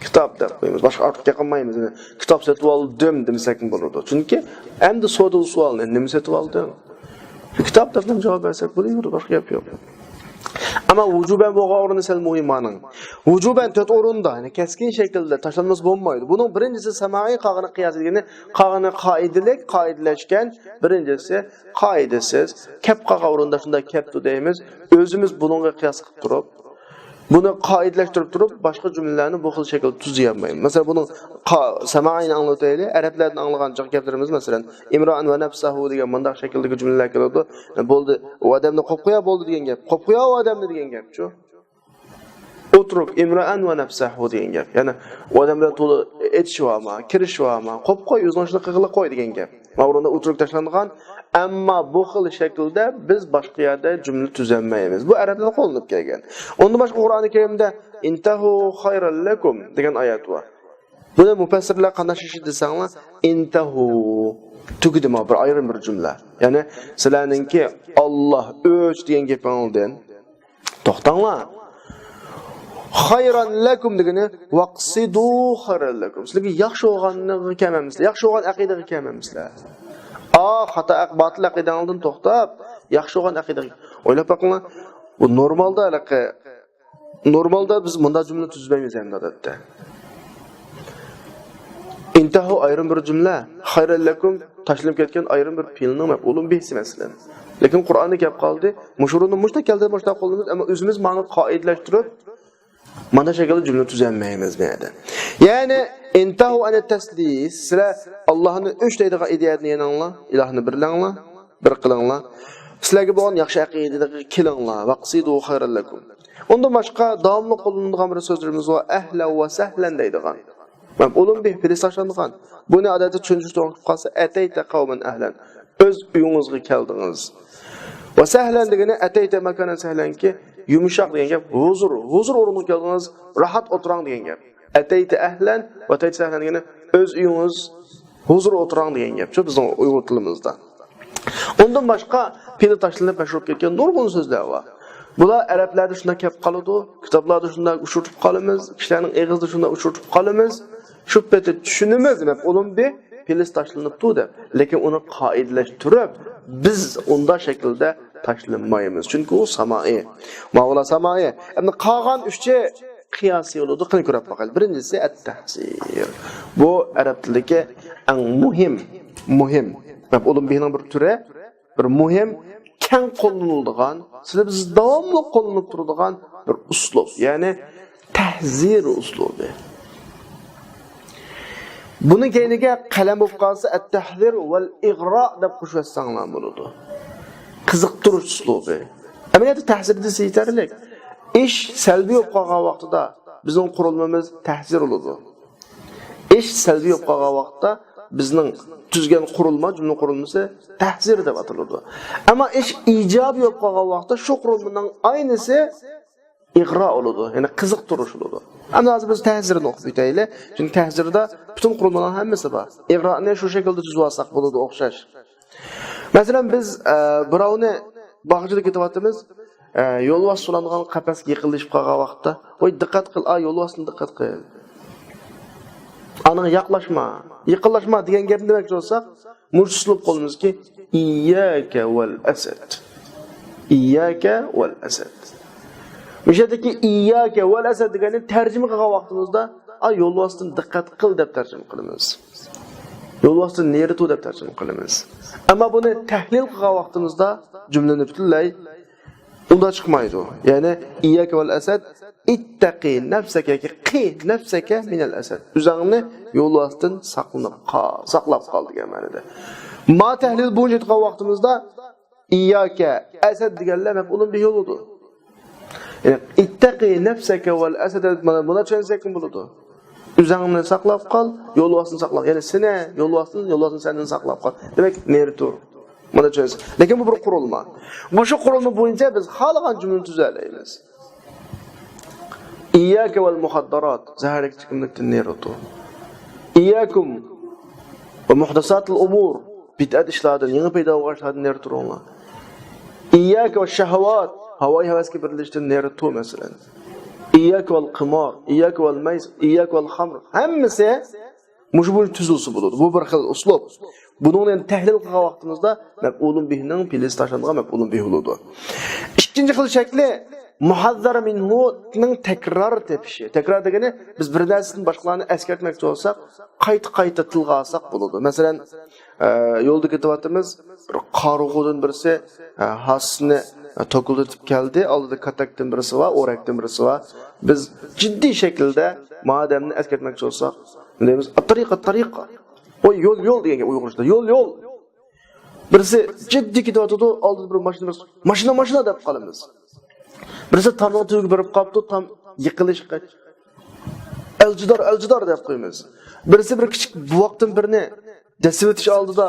كىتاب دەپ قويىمىز. باشقا ئارتۇق گەپ قىلمايمىز. كىتاب سېتىۋالدىم دېمىسەكمۇ بولىدۇ. چۈنكى ئەمدى سودىلا سوئالنى، نېمە سېتىۋالدىڭ؟ كىتاب دەپلا جاۋاب بەرسەك بولىدۇ، باشقا گەپ يوق. ئەمما ۋۇجۇبەن بولغان ئورنى سەل مۇھىم ئانىڭ. ۋۇجۇبەن تۆت ئورۇندا، يەنى كەسكىن شەكىلدە تاشلانمىسا بولمايدۇ. بۇنىڭ بىرىنچىسى سامائىي، قالغىنى قىياسىي دېگىنى، قالغىنى قائىدىلىك، قائىدىلەشكەن، بىرىنچىسى قائىدىسىز، كەپ قالغان ئورۇندا شۇنداق كەپتۇ دەيمىز. ئۆزىمىز بۇنىڭغا قىياس قىلىپ تۇرۇپ، بۇنى قائىدىلەشتۈرۈپ تۇرۇپ، باشقا جۈملىلەرنى بۇ خىل شەكىلدە تۈزىيەلمەيمىز. مەسىلەن، بۇنىڭ قا-، سامائىينى ئاڭلىتايلى. ئەرەبلەردىن ئاڭلىغان جىق گەپلىرىمىز، مەسىلەن، ئىمرائەن ۋە نەفسەھۇ دېگەن مۇنداق شەكىلدىكى جۈملىلەر كېلىدۇ. بولدى، ئۇ ئادەمنى قويۇپ قويا بولدى دېگەن گەپ. قويۇپ قويا ئۇ ئادەمنى دېگەن گەپچۇ. ئۇترۇك ئىمرائەن ۋە نەفسەھۇ دېگەن گەپ. يەنى ئۇ ئادەم بىلەن تولا ئېتىشىۋالما، كىرىشىۋالما، قويۇپ قوي، ئۆزۈڭ ئىشىڭنى قىلغىلى قوي دېگەن گەپ. مانا ئورنىدا ئۇترۇك تاشلانغان، ئەمما بۇ خىل شەكىلدە بىز باشقا يەردە جۈملە تۈزەلمەيمىز. بۇ ئەرەبلەردە قوللىنىپ كەلگەن. ئۇندىن باشقا قۇرئانى كەرىمدە ئىنتەھۇ خەيرەن لەكۇم دېگەن ئايەت بار. بۇنى مۇپەسسىرلەر قانداق چۈشەندى دېسەڭلار، ئىنتەھۇ، تۈگىدى، مانا بىر ئايرىم بىر جۈملە. يەنى سىلەرنىڭكى ئاللا ئۆچ دېگەن گېپىڭلاردىن توختاڭلار. خەيرەن لەكۇم دېگىنى، ۋەقسىدۇ خەيرەن لەكۇم. سىلەرگە ياخشى بولغانغا كەلمەمسىلەر، ياخشى بولغان ئەقىدىگە كەلمەمسىلەر. ئا، خاتا ئەق-، باتىل ئەقىدەڭلاردىن توختاپ، ياخشى بولغان ئەقىدىگە. ئويلاپ بېقىڭلار، بۇ نورمالدا ھېلىقى، نورمالدا بىز مۇنداق جۈملە تۈزمەيمىز ئەمدى ئادەتتە. ئىنتەھۇ ئايرىم بىر جۈملە، خەيرەن لەكۇم تاشلىنىپ كەتكەن ئايرىم بىر پېئىلنىڭ مەپئۇلۇن بىھسى مەسىلەن. لېكىن قۇرئاندا كەپ قالدى، مۇشۇ ئورۇندا مۇشۇنداق كەلدى، مۇشۇنداق قوللىنىمىز، ئەمما ئۆزىمىز مانا قائىدىلەشتۈرۈپ، مانا شەكىلدە جۈملە تۈزەلمەيمىز بۇ يەردە. يەنى، ئىنتەھۇ ئەنىت تەسلىس، سىلەر ئاللانى ئۈچ دەيدىغان ئىدىيەدىن يېنىڭلار، ئىلاھنى بىرلەڭلار، بىر قىلىڭلار. سىلەرگە بولغان ياخشى ئەقىدىگە كېلىڭلار، ۋەقسىدۇ خەيرەن لەكۇم. ئۇندىن باشقا داۋاملىق قوللىنىدىغان بىر سۆزلىرىمىز بار، ئەھلەن ۋە سەھلەن دەيدىغان. مەپئۇلۇن بىھ، پېلىس تاشلانغان. بۇنى ئادەتتە چۈشەندۈرۈش توغرا قىلىپ قالسا، ئەتەيتە قەۋمەن ئەھلەن. ئۆز ئۆيىڭىزگە كەلدىڭىز. ۋە سەھلەن دېگىنى ئەتەيتە ماكانەن سەھلەنكى، يۇمشاق دېگەن گەپ، ھۇزۇر، ھۇزۇر ئورنىغا كەلدىڭىز، راھەت ئولتۇراڭ دېگەن گەپ. ئەتەيتە ئەھلەن ۋە ئەتەيتە سەھلەن دېگىنى ئۆز ئۆيىڭىز، ھۇزۇر ئولتۇراڭ دېگەن گەپچۇ بىزنىڭ ئۇيغۇر تىلىمىزدا. ئۇندىن باشقا پېلى تاشلىنىپ مەشھۇر بولۇپ كەتكەن نۇرغۇن سۆزلەر بار. بۇلار ئەرەبلەردە شۇنداق كەپ قالىدۇ، كىتابلاردا شۇنداق ئۇچرىتىپ قالىمىز، كىشىلەرنىڭ ئېغىزىدا شۇنداق ئۇچرىتىپ قالىمىز. شۇ پېتى چۈشىنىمىز، مەپئۇلۇن بىھ، پېلىس تاشلىنىپتۇ دەپ. لېكىن ئۇنى قائىدىلەشتۈرۈپ، بىز ئۇنداق شەكىلدە تاشلىمايمىز. چۈنكى ئۇ سامائىي. ماۋۇلار سامائىي. ئەمدى قالغان ئۈچى قىياسىي بولىدۇ. قېنى كۆرۈپ باقايلى. بىرىنچىسى ئەت-تەھزىر. بۇ ئەرەب تىلىدىكى ئەڭ مۇھىم، مۇھىم. مەپئۇلۇن بىھنىڭ بىر تۈرى، بىر مۇھىم، كەڭ قوللىنىلىدىغان، سىلى بىز داۋاملىق قوللىنىپ تۇرىدىغان بىر ئۇسلۇب. يەنى تەھزىر ئۇسلۇبى. بۇنىڭ كەينىگە قەلەم بولۇپ قالسا، ئەت-تەھزىر ۋەل ئىغرا دەپ قوشۇۋەتسەڭلار بولىدۇ. قىزىقتۇرۇش ئۇسلۇبى. ئەمەلىيەتتە تەھزىر دېسە يېتەرلىك. ئىش سەلبىي بولۇپ قالغان ۋاقتىدا بىزنىڭ قۇرۇلمىمىز تەھزىر بولىدۇ. ئىش سەلبىي بولۇپ قالغان ۋاقىتتا بىزنىڭ تۈزگەن قۇرۇلما، جۈملە قۇرۇلمىسى تەھزىر دەپ ئاتىلىدۇ. ئەمما ئىش ئىجابىي بولۇپ قالغان ۋاقىتتا شۇ قۇرۇلمىنىڭ ئاينىسى ئىغرا بولىدۇ، يەنى قىزىقتۇرۇش بولىدۇ. ئەمدى ھازىر بىز تەھزىرنى ئوقۇپ ئۆتەيلى. چۈنكى تەھزىردا پۈتۈن قۇرۇلمىلارنىڭ ھەممىسى بار. ئىغرانى شۇ شەكىلدە تۈزۈۋالساق بولىدۇ ئوخشاش. مەسىلەن، بىز، ئە، بىراۋنى باغچىدا كېتىۋاتىمىز، ئە، يولۋاس سولانغان قەپەسكە يېقىنلىشىپ قالغان ۋاقىتتا، ۋاي، دىققەت قىل، ئا، يولۋاستىن دىققەت قىل. ئانىڭغا ياقلاشما، يېقىنلاشما دېگەن گەپنى دېمەكچى بولساق، مۇشۇ ئۇسلۇب قوللىنىمىزكى، ئىيياكە ۋەل ئەسەد. ئىيياكە ۋەل ئەسەد. مۇشۇ يەردىكى ئىيياكە ۋەل ئەسەد دېگەننى تەرجىمە قىلغان ۋاقتىمىزدا، ئا، يولۋاستىن دىققەت قىل دەپ تەرجىمە قىلىمىز. يولۋاستىن نېرى تۇر دەپ تەرجىمە قىلىمىز. ئەمما بۇنى تەھلىل قىلغان ۋاقتىمىزدا جۈملىنى پۈتۈنلەي ئۇنداق چىقمايدۇ. يەنى، ئىيياكە ۋەل ئەسەد، ئىتتەقى نەفسەكە، قى نەفسەكە مىنەل ئەسەد. ئۆزۈڭنى يولۋاستىن ساقلىنىپ قال، ساقلاپ قال دېگەن مەنىدە. ما تەھلىل بويىچە ئېيتقان ۋاقتىمىزدا، ئىيياكە، ئەسەد دېگەنلەر مەپئۇلۇن بىھى بولىدۇ. يەنى، ئىتتەقى نەفسەكە ۋەل ئەسەد، مانا بۇنى چۈشەنسەكمۇ بولىدۇ. ئۆزۈڭنى ساقلاپ قال، يولۋاستىنى ساقلا. يەنى سېنى يولۋاستىن، يولۋاستىن سەندىن ساقلاپ قال. دېمەك، نېرى تۇر. مانا چۈشەنسە. لېكىن بۇ بىر قۇرۇلما. مۇشۇ قۇرۇلما بويىچە بىز خالىغان جۈملىنى تۈزەلەيمىز. ئىيياكە ۋەل مۇخەددەرات، زەھەرلىك ئىچكىملىكتىن نېرى تۇر. ئىيياكۇم ۋە مۇھدەساتىل ئۇمۇر، بىدئەت ئىشلاردىن، يېڭى پەيدا بولغان ئىشلاردىن نېرى تۇرۇڭلار. ئىيياكە ۋە شەھەۋات، ھاۋايى ھەۋەسكە بېرىلىشتىن نېرى تۇر، مەسىلەن. ئىيياكە ۋەل قىمار، ئىيياكە ۋەل مەيسىر، ئىيياكە ۋەل خەمر. ھەممىسى مۇشۇ بويىچە تۈزۈلسە بولىدۇ. بۇ بىر خىل ئۇسلۇب. بۇنىڭنى تەھلىل قىلغان ۋاقتىمىزدا مەپئۇلۇن بىھنىڭ پېلىسى تاشلانغان مەپئۇلۇن بىھ بولىدۇ. ئىككىنچى خىل شەكلى مۇھەززەر مىنھۇنىڭ تەكرار تېپىشى. تەكرار دېگىنى بىز بىر نەرسىدىن باشقىلارنى ئەسكەرتمەكچى بولساق، قايتا-قايتا تىلغا ئالساق بولىدۇ. مەسىلەن، ئە، يولدا كېتىۋاتىمىز، بىر قارىغۇدىن بىرسى، ئە، ھاسىسىنى، ئە، توكۇلدىتىپ كەلدى، ئالدىدا كاتەكتىن بىرسى بار، ئورەكتىن بىرسى بار. بىز جىددىي شەكىلدە ما ئادەمنى ئەسكەرتمەكچى بولساق، دەيمىز، ئەتتەرىقە، ئەتتەرىقە. ۋاي، يول، يول دېگەن گەپ ئۇيغۇرچىدا. يول، يول. بىرسى جىددىي كېتىۋاتىدۇ، ئالدىدا بىر ماشىنا، بىرسى، ماشىنا، ماشىنا دەپ قالىمىز. بىرسى تامنىڭ تۈۋىگە بېرىپ قاپتۇ، تام يىقىلىشقا ئەلجىدار، ئەلجىدار دەپ قويىمىز. بىرسى بىر كىچىك بوۋاقتىن بىرنى دەسسىۋېتىش ئالدىدا،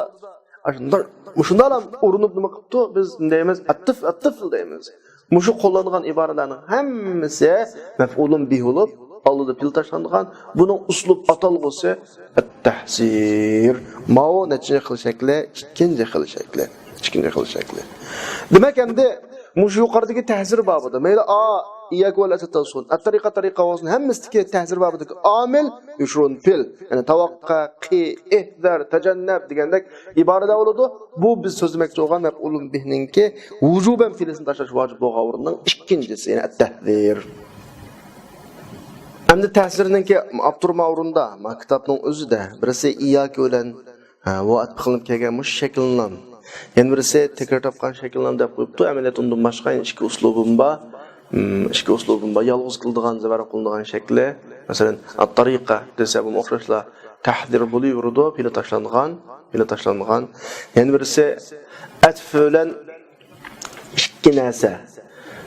ئاشۇنداق، مۇشۇنداقلا ئۇرۇنۇپ نېمە قىپتۇ، بىز دەيمىز، ئەتتىف، ئەتتىفل دەيمىز. مۇشۇ قوللانغان ئىبارىلەرنىڭ ھەممىسى مەپئۇلۇن بىھ بولۇپ، ئالدىدا پېئىل تاشلانغان. بۇنىڭ ئۇسلۇب ئاتالغۇسى ئەت-تەھزىر. ماۋۇ نەچچىنچى خىل شەكلى؟ ئىككىنچى خىل شەكلى. ئىككىنچى خىل شەكلى. دېمەك، ئەمدى مۇشۇ يۇقىرىدىكى تەھزىر بابىدا، مەيلى ئا، ئىيياكە ۋەل ئەسەد بولسۇن، ئەتتەرىقە، تەرىقە بولسۇن، ھەممىسىدىكى تەھزىر بابىدىكى ئامىل يۇشرۇن پېئىل. يەنى تەۋەققە، قى، ئېھزەر، تەجەننەب دېگەندەك ئىبارىلەر بولىدۇ. بۇ بىز سۆزلىمەكچى بولغان مەپئۇلۇن بىھنىڭكى ۋۇجۇبەن پېئىلىسىنى تاشلاش ۋاجىپ بولغان ئورۇننىڭ ئىككىنچىسى، يەنى ئەت-تەھزىر. ئەمدى تەھزىرنىڭكى ئاپتور ما ئورۇندا، ما كىتابنىڭ ئۆزىدە بىرسى ئىيياكە بىلەن، ھە، ۋە ئەتپە قىلىنىپ كەلگەن مۇشۇ شەكىلنىڭ، يەنە بىرسى تەكرار تاپقان شەكىلنىڭ دەپ قويۇپتۇ. ئەمەلىيەتتە ئۇندىن باشقا يەنە ئىككى ئۇسلۇبىم بار. ئىم، ئىككى ئۇسلۇبىم بار. يالغۇز قىلىدىغان، زەبەر قىلىنىدىغان شەكلى. مەسىلەن، ئەت-تەرىقە دېسە، بۇمۇ ئوخشاشلا تەھزىر بولۇۋېرىدۇ، پېئىلى تاشلانغان، پېئىلى تاشلانغان. يەنە بىرسى ئەتف بىلەن ئىككى نەرسە،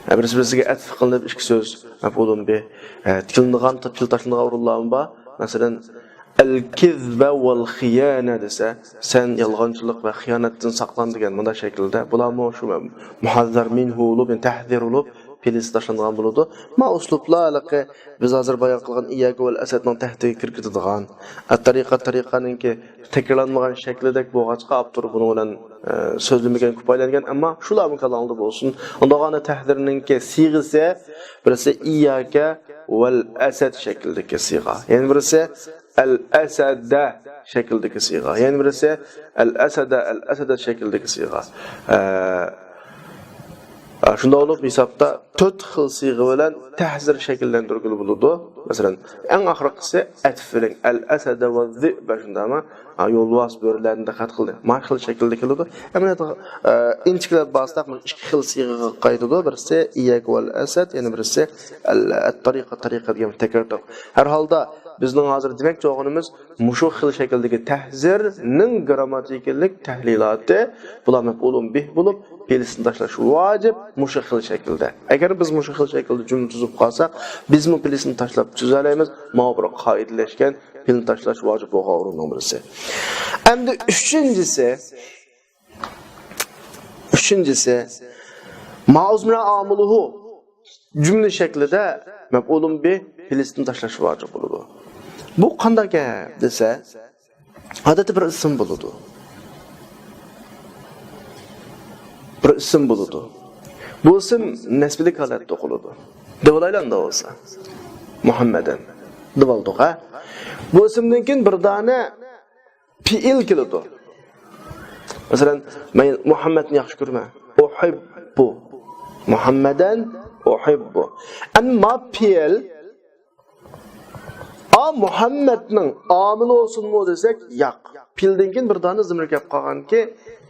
ھە، بىرسى بىرسىگە ئەتىپ قىلىنىپ، ئىككى سۆز، مەپئۇلۇن بىھ، ھە، تىكلىنىدىغان، پىل تاشلىنىدىغان ئورۇنلارمۇ بار. مەسىلەن، ئەل كىزبە ۋەل خىيانە دېسە، سەن يالغانچىلىق ۋە خىيانەتتىن ساقلان دېگەن مۇنداق شەكىلدە. بۇلارمۇ شۇ مۇھەززەر مىنھۇ بولۇپ، يەنى تەھزىر بولۇپ، پېلىسى تاشلانغان بولىدۇ. ما ئۇسلۇبلار ھېلىقى بىز ھازىر بايان قىلغان ئىيياكە ۋەل ئەسەدنىڭ تەھتىگە كىرگۈزىدىغان، ئەت تەرىقە، تەرىقەنىڭكى تەكرارلانمىغان شەكلىدەك بولغاچقا، ئاپتور بۇنىڭ بىلەن، ئە، سۆزلىمىگەن، كۇپايىلانغان، ئەمما شۇلارمۇ كاللاڭلاردا بولسۇن. ئۇنداغاندا تەھزىرنىڭكى سىيغىسى، بىرسى ئىيياكە ۋەل ئەسەد شەكلىدىكى سىيغا، يەنە بىرسى ئەل ئەسەدە شەكلىدىكى سىيغا، يەنە بىرسى ئەل ئەسەدە، ئەل ئەسەدە شەكلىدىكى سىيغا. ئە، ئە، شۇنداق بولۇپ، ھېسابتا تۆت خىل سىيغا بىلەن تەھزىر شەكىللەندۈرگىلى بولىدۇ. مەسىلەن، ئەڭ ئاخىرقىسى ئەتىپ بىلەن، ئەل ئەسەدە ۋە زىئبە، شۇنداقمۇ؟ ھا، يولۋاس، بۆرىلەرنى دىققەت قىلدى. ما خىل شەكىلدە كېلىدۇ. ئەمەلىيەتتە، ئە، ئىنچىكىلەپ بارساق، مۇشۇ ئىككى خىل سىيغىغا قايتىدۇ. بىرسى ئىيياكە ۋەل ئەسەد، يەنە بىرسى ئەل، ئەت تەرىقە، تەرىقە دېگەن تەكرار. ھەر ھالدا بىزنىڭ ھازىر دېمەكچى بولغىنىمىز، مۇشۇ خىل شەكىلدىكى تەھزىرنىڭ گىرامماتىكىلىق تەھلىلاتى، بۇلار مەپئۇلۇن بىھ بولۇپ، پېلىسىنى تاشلاش ۋاجىپ مۇشۇ خىل شەكىلدە. ئەگەر بىز مۇشۇ خىل شەكىلدە جۈملە تۈزۈپ قالساق، بىزمۇ پېلىسىنى تاشلاپ تۈزەلەيمىز. ماۋۇ بىر قائىدىلەشكەن، پېلنى تاشلاش ۋاجىپ بولغان ئورۇننىڭ بىرسى. ئەمدى ئۈچىنچىسى، ئۈچىنچىسى، ما ئۇزمىرە ئامىلۇھۇ جۈملە شەكلىدە مەپئۇلۇن بىھ پېلىسىنى تاشلاش ۋاجىپ بولىدۇ. بۇ قانداق گەپ دېسە، ئادەتتە بىر ئىسىم بولىدۇ. بىر ئىسىم بولىدۇ. بۇ ئىسىم نەسبىلىك ھالەتتە قىلىدۇ. دەۋالايلى ئەمدى بولسا. مۇھەممەدەن. دەۋالدۇق، ھە؟ بۇ ئىسىمدىن كېيىن بىر دانە پېئىل كېلىدۇ. مەسىلەن، مەن مۇھەممەدنى ياخشى كۆرىمەن. ئۇھىببۇ. مۇھەممەدەن ئۇھىببۇ. ئەمما پېئىل، ئا، مۇھەممەدنىڭ ئامىلى بولسۇنمۇ دېسەك، ياق. پېئىلدىن كېيىن بىر دانە زېمىر كەپ قالغانكى،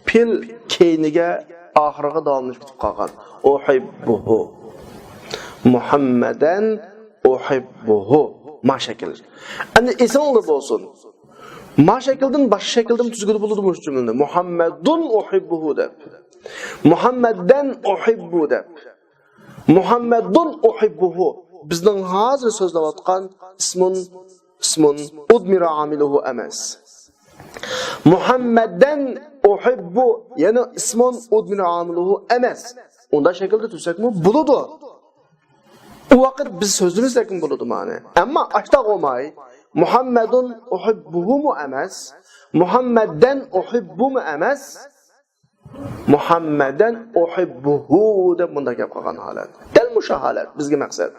پېئىل كەينىگە، ئاخىرىغا داۋاملىشىپ كېتىپ قالغان. ئۇھىببۇھۇ. مۇھەممەدەن ئۇھىببۇھۇ. ما شەكىل. ئەمدى ئېسىڭلاردا بولسۇن. ما شەكىلدىن باشقا شەكىلدىمۇ تۈزگىلى بولىدۇ مۇشۇ جۈملىنى. مۇھەممەدۇن ئۇھىببۇھۇ دەپ. مۇھەممەدەن ئۇھىببۇ دەپ. مۇھەممەدۇن ئۇھىببۇھۇ. بىزنىڭ ھازىر سۆزلەۋاتقان ئىسمۇن، ئىسمۇن ئۇدمىرە ئامىلۇھۇ ئەمەس. مۇھەممەدەن ئۇھىببۇ، يەنى ئىسمۇن ئۇدمىرە ئامىلۇھۇ ئەمەس. ئۇنداق شەكىلدە تۈزسەكمۇ بولىدۇ. ئۇ ۋاقىت بىز سۆزلىمىسەكمۇ بولىدۇ مانا. ئەمما ئاشتاق بولماي، مۇھەممەدۇن ئۇھىببۇھۇمۇ ئەمەس، مۇھەممەدەن ئۇھىببۇمۇ ئەمەس، مۇھەممەدەن ئۇھىببۇھۇ دەپ مۇنداق گەپ قىلغان ھالەت. دەل مۇشۇ ھالەت بىزگە مەقسەت.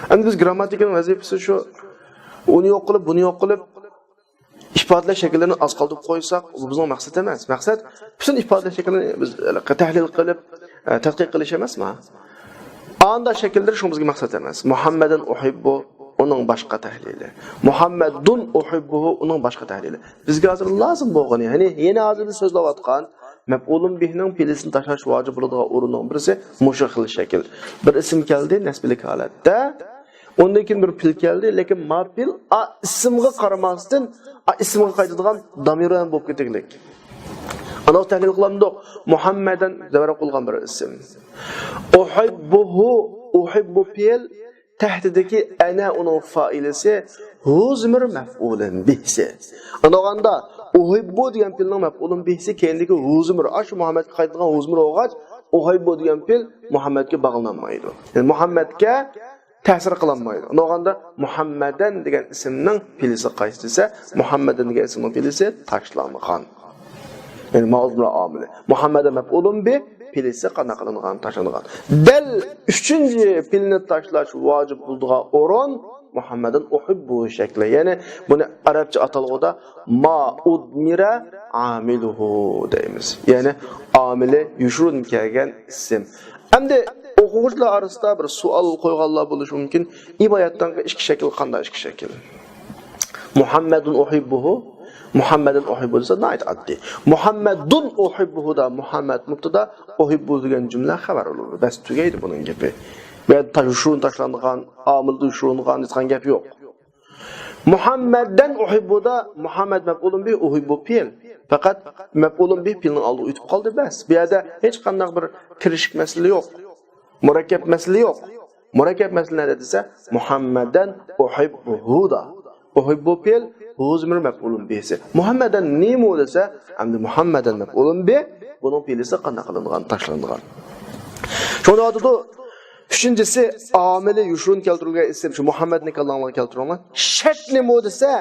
ئەمدى بىز گىرامماتىكىنىڭ ۋەزىپىسى شۇ، ئۇنى يوق قىلىپ، بۇنى يوق قىلىپ، ئىپادىلەش شەكىللىرىنى ئاز قالدۇرۇپ قويساق، بۇ بىزنىڭ مەقسەت ئەمەس. مەقسەت پۈتۈن ئىپادىلەش شەكلىنى بىز تەھلىل قىلىپ، ئە، تەتقىق قىلىش ئەمەسما؟ ئاندا شەكىللىرى شۇ بىزگە مەقسەت ئەمەس. مۇھەممەدەن ئۇھىببۇ، ئۇنىڭ باشقا تەھلىلى. مۇھەممەدۇن ئۇھىببۇھۇ، ئۇنىڭ باشقا تەھلىلى. بىزگە ھازىر لازىم بولغىنى، يەنى، يەنە ھازىر بىز سۆزلەۋاتقان مەپئۇلۇن بىھنىڭ پېئلىسىنى تاشلاش ۋاجىپ بولىدىغان ئورۇننىڭ بىرسى مۇشۇ خىل شەكىل. بىر ئىسىم كەلدى، نەسبىلىك ھالەتتە. ئۇندىن كېيىن بىر پېئىل كەلدى، لېكىن ما پېئىل ئا ئىسىمغا قارىماستىن، ئا ئىسىمغا قايتىدىغان دامىرى بولۇپ كېتىگلىك. ئانا تەھلىل قىلامدۇق. مۇھەممەدەن زەۋەر قىلغان بىر ئىسىم. ئۇھىببۇھۇ، ئۇھىببۇ پېئىل، تەھتىدىكى ئەنە ئۇنىڭ فائىلىسى، ھۇ زىمىر مەفئۇلۇن بىھسى. ئاندىغاندا ئۇھىببۇ دېگەن پېئىلنىڭ مەفئۇلۇن بىھسى كەينىدىكى ھۇ زىمىر، ئاشۇ مۇھەممەدكە قايتىدىغان ھۇ زىمىر بولغاچ، ئۇھىببۇ دېگەن پېئىل مۇھەممەدكە باغلىنالمايدۇ. يەنى مۇھەممەدكە تەسىر قىلالمايدۇ. ئۇنداغاندا مۇھەممەدەن دېگەن ئىسىمنىڭ پېئلىسى قايسى دېسە، مۇھەممەدەن دېگەن ئىسىمنىڭ پېئلىسى تاشلانغان. يەنى ماۋزۇلار ئامىلى. مۇھەممەدەن مەپئۇلۇن بىھ، پېئلىسى قانداق قىلىنغان؟ تاشلانغان. دەل ئۈچىنچى پېئىلنى تاشلاش ۋاجىپ بولىدىغان ئورۇن مۇھەممەدەن ئۇھىببۇ شەكلى. يەنى بۇنى ئەرەبچە ئاتالغۇدا ما ئۇدمىرە ئامىلۇھۇ دەيمىز. يەنى ئامىلى يوشۇرۇن كەلگەن ئىسىم. ئەمدى ئوقۇغۇچىلار ئارىسىدا بىر سوئال قويغانلار بولۇشى مۇمكىن. ئىبايەتتىن ئىككى شەكىل قانداق ئىككى شەكىل؟ مۇھەممەدۇن ئۇھىببۇھۇ، مۇھەممەدەن ئۇھىببۇ دېسە ناھايىتى ئاددىي. مۇھەممەدۇن ئۇھىببۇھۇدا مۇھەممەد مۇبتادا، ئۇھىببۇ دېگەن جۈملە خەۋەر بولىدۇ. بەس، تۈگەيدۇ بۇنىڭ گېپى. بۇ يەردە تاش يوشۇرۇن تاشلانغان، ئامىلدا يوشۇرۇنغان دېيىدىغان گەپ يوق. مۇھەممەدەن ئۇھىببۇدا مۇھەممەد مەپئۇلۇن بىھ، ئۇھىببۇ پېئىل. پەقەت مەپئۇلۇن بىھ پېئىلنىڭ ئالدىغا ئۆتۈپ قالدى، بەس. بۇ يەردە ھېچقانداق بىر كىرىشىك مەسىلە يوق. مۇرەككەپ مەسىلە يوق. مۇرەككەپ مەسىلە نەدە دېسە، مۇھەممەدەن ئۇھىببۇھۇدا. ئۇھىببۇ پېئىل، ھۇ زىمىر مەپئۇلۇن بىھسى. مۇھەممەدەن نېمە دېسە، ئەمدى مۇھەممەدەن مەپئۇلۇن بىھ، بۇنىڭ پېئىلىسى قانداق قىلىنغان؟ تاشلانغان. شۇڭا دەۋاتىدۇ، ئۈچىنچىسى، ئامىلى يوشۇرۇن كەلتۈرۈلگەن ئىسىم، شۇ مۇھەممەدنى كاللاڭلارغا كەلتۈرۈڭلار. شەرت نېمە دېسە،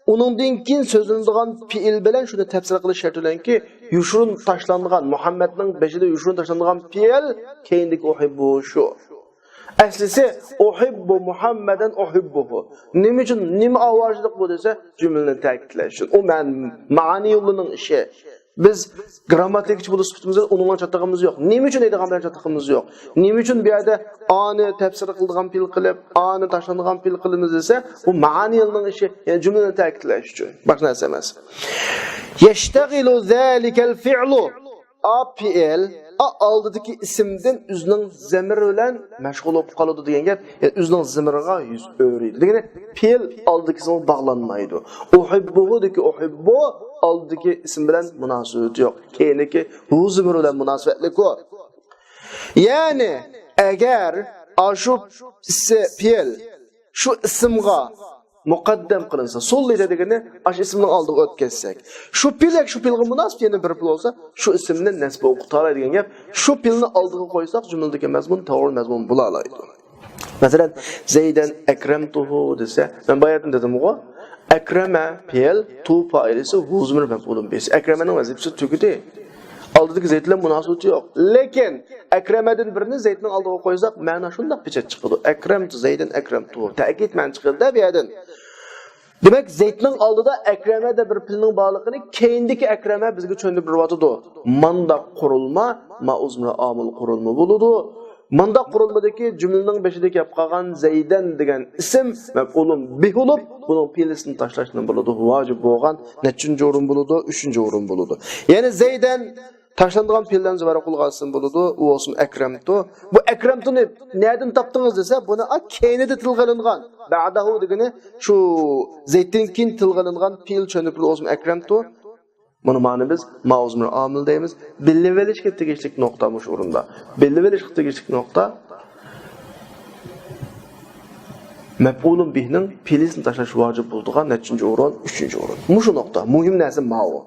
ئۇنىڭدىن كېيىن سۆزلىنىدىغان پېئىل بىلەن شۇنى تەپسىر قىلىش شەرت بىلەنكى، يوشۇرۇن تاشلانغان، مۇھەممەدنىڭ بېشىدا يوشۇرۇن تاشلانغان پېئىل كەينىدىكى ئۇھىببۇ شۇ. ئەسلىسى، ئۇھىببۇ مۇھەممەدەن ئۇھىببۇھۇ. نېمە ئۈچۈن، نېمە ئاۋارىچىلىق بۇ دېسە، جۈملىنى تەكىتلەش ئۈچۈن. ئۇ مەن-، مەئانىي يولىنىڭ ئىشى. بىز گىرامماتىكىچى بولۇش سۈپىتىمىزدە ئۇنىڭغا چاتىقىمىز يوق. نېمە ئۈچۈن دەيدىغان بىلەن چاتىقىمىز يوق؟ نېمە ئۈچۈن بۇ يەردە ئانى تەپسىر قىلىدىغان پېئىل قىلىپ، ئانى تاشلانغان پېئىل قىلىمىز دېسە، بۇ مەئانىي يولىنىڭ ئىشى، يەنى جۈملىنى تەكىتلەش ئۈچۈن. باشقا نەرسە ئەمەس. يەشتەغىلۇ زەلىكەل فىئلۇ. ئا پېئىل، ئا ئالدىدىكى ئىسىمدىن ئۆزىنىڭ زەمىرى بىلەن مەشغۇل بولۇپ قالىدۇ دېگەن گەپ، يەنى ئۆزىنىڭ زىمىرىغا يۈز ئۆرۈيدۇ دېگىنى، پېئىل ئالدىدىكى ئىسىمغا باغلانمايدۇ. ئۇھىببۇھۇدىكى ئۇھىببۇ ئالدىدىكى ئىسىم بىلەن مۇناسىۋىتى يوق. كەينىدىكى ھۇ زىمىرى بىلەن مۇناسىۋەتلىك ئۇ. يەنى، ئەگەر ئاشۇ ئىسى-، پېئىل شۇ ئىسىمغا مۇقەددەم قىلىنسا، سۇللىتە دېگىنى ئاشۇ ئىسىمنىڭ ئالدىغا ئۆتكۈزسەك، شۇ پېئىل ياكى شۇ پېئىلغا مۇناسىپ يەنە بىر پېئىل بولسا، شۇ ئىسىمنى نەسب ئوقۇتالايدۇ دېگەن گەپ. شۇ پېئىلنى ئالدىغا قويساق، جۈملىدىكى مەزمۇن توغرا مەزمۇن بولالايدۇ. مەسىلەن، زەيدەن ئەكرەمتۇھۇ دېسە، مەن باياتىن دېدىمغۇ، ئەكرەمە پېئىل، تۇ پائىلىسى، ھۇ زىمىر مەپئۇلۇن بىھسى. ئەكرەمەنىڭ ۋەزىپىسى تۈگىدى. ئالدىدىكى زەيد بىلەن مۇناسىۋىتى يوق. لېكىن ئەكرەمەدىن بىرىنى زەيدنىڭ ئالدىغا قويساق، مەنا شۇنداق پېچەت چىقىدۇ. ئەكرەمتۇ زەيدەن ئەكرەمتۇ. تەكىت مەنە چىقىدۇ-دە بۇ يەردىن. دېمەك، زەيدنىڭ ئالدىدا ئەكرەمە دەپ بىر پېئىلنىڭ بارلىقىنى كەينىدىكى ئەكرەمە بىزگە چۈشەندۈرۈپ بېرىۋاتىدۇ. مانداق قۇرۇلما مائۇزمىر ئامىل قۇرۇلما بولىدۇ. مانداق قۇرۇلمىدىكى جۈملىنىڭ بېشىدا كەپ قالغان زەيدەن دېگەن ئىسىم مەپئۇلۇن بىھ بولۇپ، بۇنىڭ پېئىلىسىنى تاشلاشنى بولىدۇ. ۋاجىپ بولغان نەچچىنچى ئورۇن بولىدۇ؟ ئۈچىنچى ئورۇن بولىدۇ. يەنى زەيدەن تاشلانغان پېئىلدىن زىبارەت قىلغان ئىسىم بولىدۇ. ئۇ بولسىمۇ ئەكرەمتۇ. بۇ ئەكرەمتۇنى نەدىن تاپتىڭىز دېسە، بۇنى ئا كەينىدە تىلغا ئېلىنغان. بەدەھۇ دېگىنى شۇ زەيدتىن كېيىن تىلغا ئېلىنغان پېئىل چۈشەندۈرۈپ بولسىمۇ ئەكرەمتۇ. بۇنى مانا بىز مائۇزمىر ئامىل دەيمىز. بىلىۋېلىشكە تېگىشلىك نۇقتا مۇشۇ ئورۇندا. بىلىۋېلىشكە تېگىشلىك نۇقتا مەپئۇلۇن بىھنىڭ پېئىلىسىنى تاشلاش ۋاجىپ بولىدىغان نەچچىنچى ئورۇن؟ ئۈچىنچى ئورۇن. مۇشۇ نۇقتا. مۇھىم نەرسە ماۋۇ.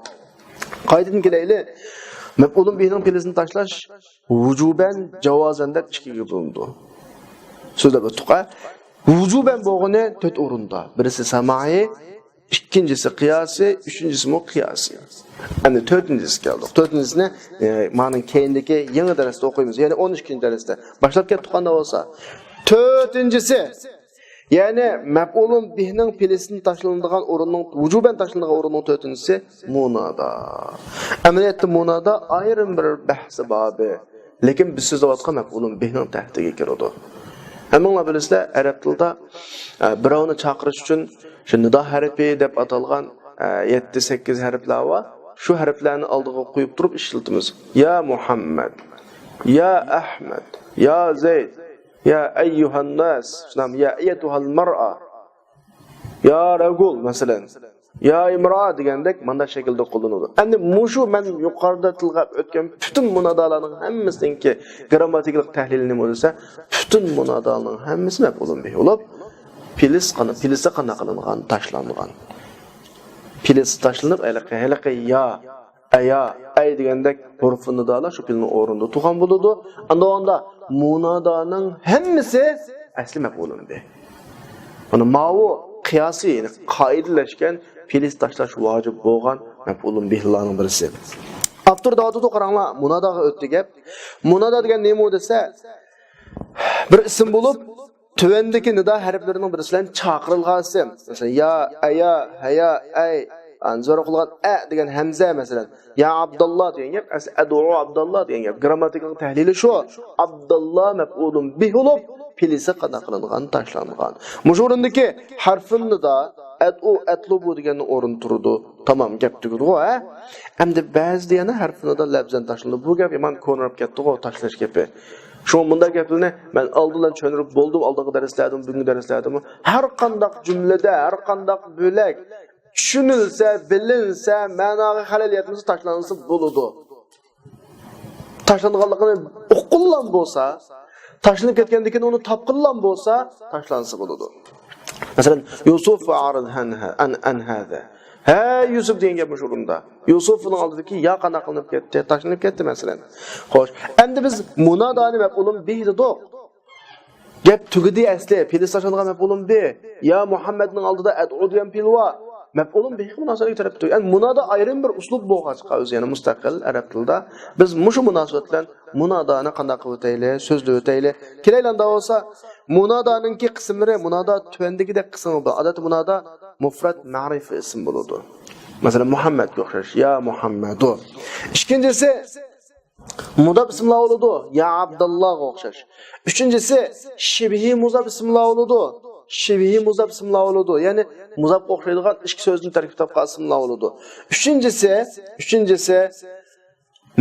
قايتىدىن كېلەيلى. مەپئۇلۇن بىھنىڭ پېئىلىسىنى تاشلاش ۋۇجۇبەن، جاۋازەن دەپ ئىككىگە بۆلۈنىدۇ. سۆزلەپ ئۆتتۇق، ھە؟ ۋۇجۇبەن بولغىنى تۆت ئورۇندا. بىرسى سامائىي، ئىككىنچىسى قىياسىي، ئۈچىنچىسىمۇ قىياسىي. ئەمدى تۆتىنچىسىگە كەلدۇق. تۆتىنچىسىنى، ئە، مانا كەينىدىكى يېڭى دەرستە ئوقۇيمىز. يەنى ئون ئىككىنچى دەرستە. باشلاپ كەتتۇق قانداق بولسا. تۆتىنچىسى، يەنى مەپئۇلۇن بىھنىڭ پېئىلىسىدىن تاشلىنىدىغان ئورۇننىڭ، ۋۇجۇبەن تاشلىنىدىغان ئورۇننىڭ تۆتىنچىسى مۇنادا. ئەمەلىيەتتە مۇنادا ئايرىم بىر بەھسى بابى. لېكىن بىز سۆزلەۋاتقان مەپئۇلۇن بىھنىڭ تەھتىگە كىرىدۇ. ھەممىڭلار بىلىسىلەر، ئەرەب تىلىدا، ئە، بىراۋنى چاقىرىش ئۈچۈن شۇ نىدا ھەرپى دەپ ئاتالغان، ئە، يەتتە، سەككىز ھەرپلەر بار. شۇ ھەرپلەرنى ئالدىغا قويۇپ تۇرۇپ ئىشلىتىمىز. يا مۇھەممەد، يا ئەھمەد، يا زەيد، يا ئەييۇھەنناس، يا ئەييەتۇھەل مەرئا. يا رەجۇل، مەسىلەن، يا ئىمرا دېگەندەك مانداق شەكىلدە قوللىنىدۇ. ئەمدى مۇشۇ مەن يۇقىرىدا تىلغا ئۆتكەن پۈتۈن مۇنادالارنىڭ ھەممىسىنىڭكى گىرامماتىكىلىق تەھلىلى نېمە دېسە، پۈتۈن مۇنادالارنىڭ ھەممىسى مەپئۇلۇن بىھ بولۇپ، پېئىلىسى قانا-، پېئىلىسى قانداق قىلىنغان؟ تاشلانغان. پېئىلىسى تاشلىنىپ، ھېلىقى، ھېلىقى يا، ئەيا، ئەي دېگەندەك ھۇرۇفۇن نىدالار شۇ پېئىلنىڭ ئورنىدا تۇرغان بولىدۇ. ئاندىن ئاندا مۇنادانىڭ ھەممىسى ئەسلى مەپئۇلۇن بىھ. مانا ماۋۇ قىياسىي، يەنى قائىدىلەشكەن پېئىلىسى تاشلاش ۋاجىپ بولغان مەپئۇلۇن بىھلارنىڭ بىرسى. ئاپتور دەۋاتىدۇ، قاراڭلار، مۇناداغا ئۆتتى گەپ. مۇنادا دېگەن نېمە دېسە، بىر ئىسىم بولۇپ، تۆۋەندىكى نىدا ھەرپلىرىنىڭ بىرسى بىلەن چاقىرىلغان ئىسىم. مەسىلەن، يا، ئەيا، ھەيا، ئەي، ئانزور قىلغان ئە دېگەن ھەمزە، مەسىلەن. يا ئابداللا دېگەن گەپ، ئەسلى ئەدئۇ ئابداللا دېگەن گەپ. گىرامماتىكىنىڭ تەھلىلى شۇ. ئابداللا مەپئۇلۇن بىھ بولۇپ، پېئىلىسى قانداق قىلىنغان؟ تاشلانغان. مۇشۇ ئورۇندىكى ھەرفۇن نىدا، ئەدئۇ، ئەتلۇبۇ دېگەننىڭ ئورنىدا تۇرىدۇ. تامام، گەپ تۈگىدىغۇ، ھە؟ ئەمدى بەزىدە يەنە ھەرفۇن نىدا لەپزەن تاشلىنىدۇ. بۇ گەپ يامان كونىراپ كەتتىغۇ، تاشلاش گېپى. شۇڭا مۇنداق گەپلەرنى مەن ئالدى بىلەن چۈشەندۈرۈپ بولدۇم، ئالدىنقى دەرسلەردىمۇ، بۈگۈنكى دەرسلەردىمۇ. ھەر قانداق جۈملىدە، ھەر قانداق بۆلەك چۈشىنىلسە، بىلىنسە، مەناغا خەلەل يەتمىسە، تاشلانسا بولىدۇ. تاشلانغانلىقىنى ئۇققىنىلا بولسا، تاشلىنىپ كەتكەندىن كېيىن ئۇنى تاپقىنىلا بولسا، تاشلانسا بولىدۇ. مەسىلەن، يۇسۇف ۋە ئەن، ئەن، ئەن ھازا. ھەي يۈسۈپ دېگەن گەپ مۇشۇ ئورۇندا. يۈسۈپنىڭ ئالدىدىكى يا قانداق قىلىنىپ كەتتى؟ تاشلىنىپ كەتتى، مەسىلەن. خوش، ئەمدى بىز مۇنادانى مەپئۇلۇن بىھ دېدۇق. گەپ تۈگىدى ئەسلى. پېئىل تاشلانغان مەپئۇلۇن بىھ. يا مۇھەممەدنىڭ ئالدىدا ئەدئۇ دېگەن پېئىل بار. مەپئۇلۇن بىھقا مۇناسىۋەتلىك تەرەپتە. يەنى مۇنادا ئايرىم بىر ئۇسلۇب بولغاچقا، ئۆزى يەنە مۇستەقىل ئەرەب تىلىدا. بىز مۇشۇ مۇناسىۋەت بىلەن مۇنادانى قانداق قىلىۋېتەيلى، سۆزلىۋېتەيلى. كېلەيلى ئاندا بولسا، مۇنادانىڭكى قىسىملىرى، مۇنادا تۆۋەندىكىدەك قىسىمى بار. ئادەتتە مۇنادا مۇفرەت مەرىپە ئىسىم بولىدۇ. مەسىلەن، مۇھەممەدكە ئوخشاش، يا مۇھەممەدۇ. ئىككىنچىسى، مۇداپ ئىسىملار بولىدۇ، يا ئابداللاغا ئوخشاش. ئۈچىنچىسى، شىبھى مۇزاپ ئىسىملار بولىدۇ. شىبھى مۇزاپ ئىسىملار بولىدۇ. يەنى مۇزاپقا ئوخشايدىغان ئىككى سۆزدىن تەركىب تاپقان ئىسىملار بولىدۇ. ئۈچىنچىسى، ئۈچىنچىسى،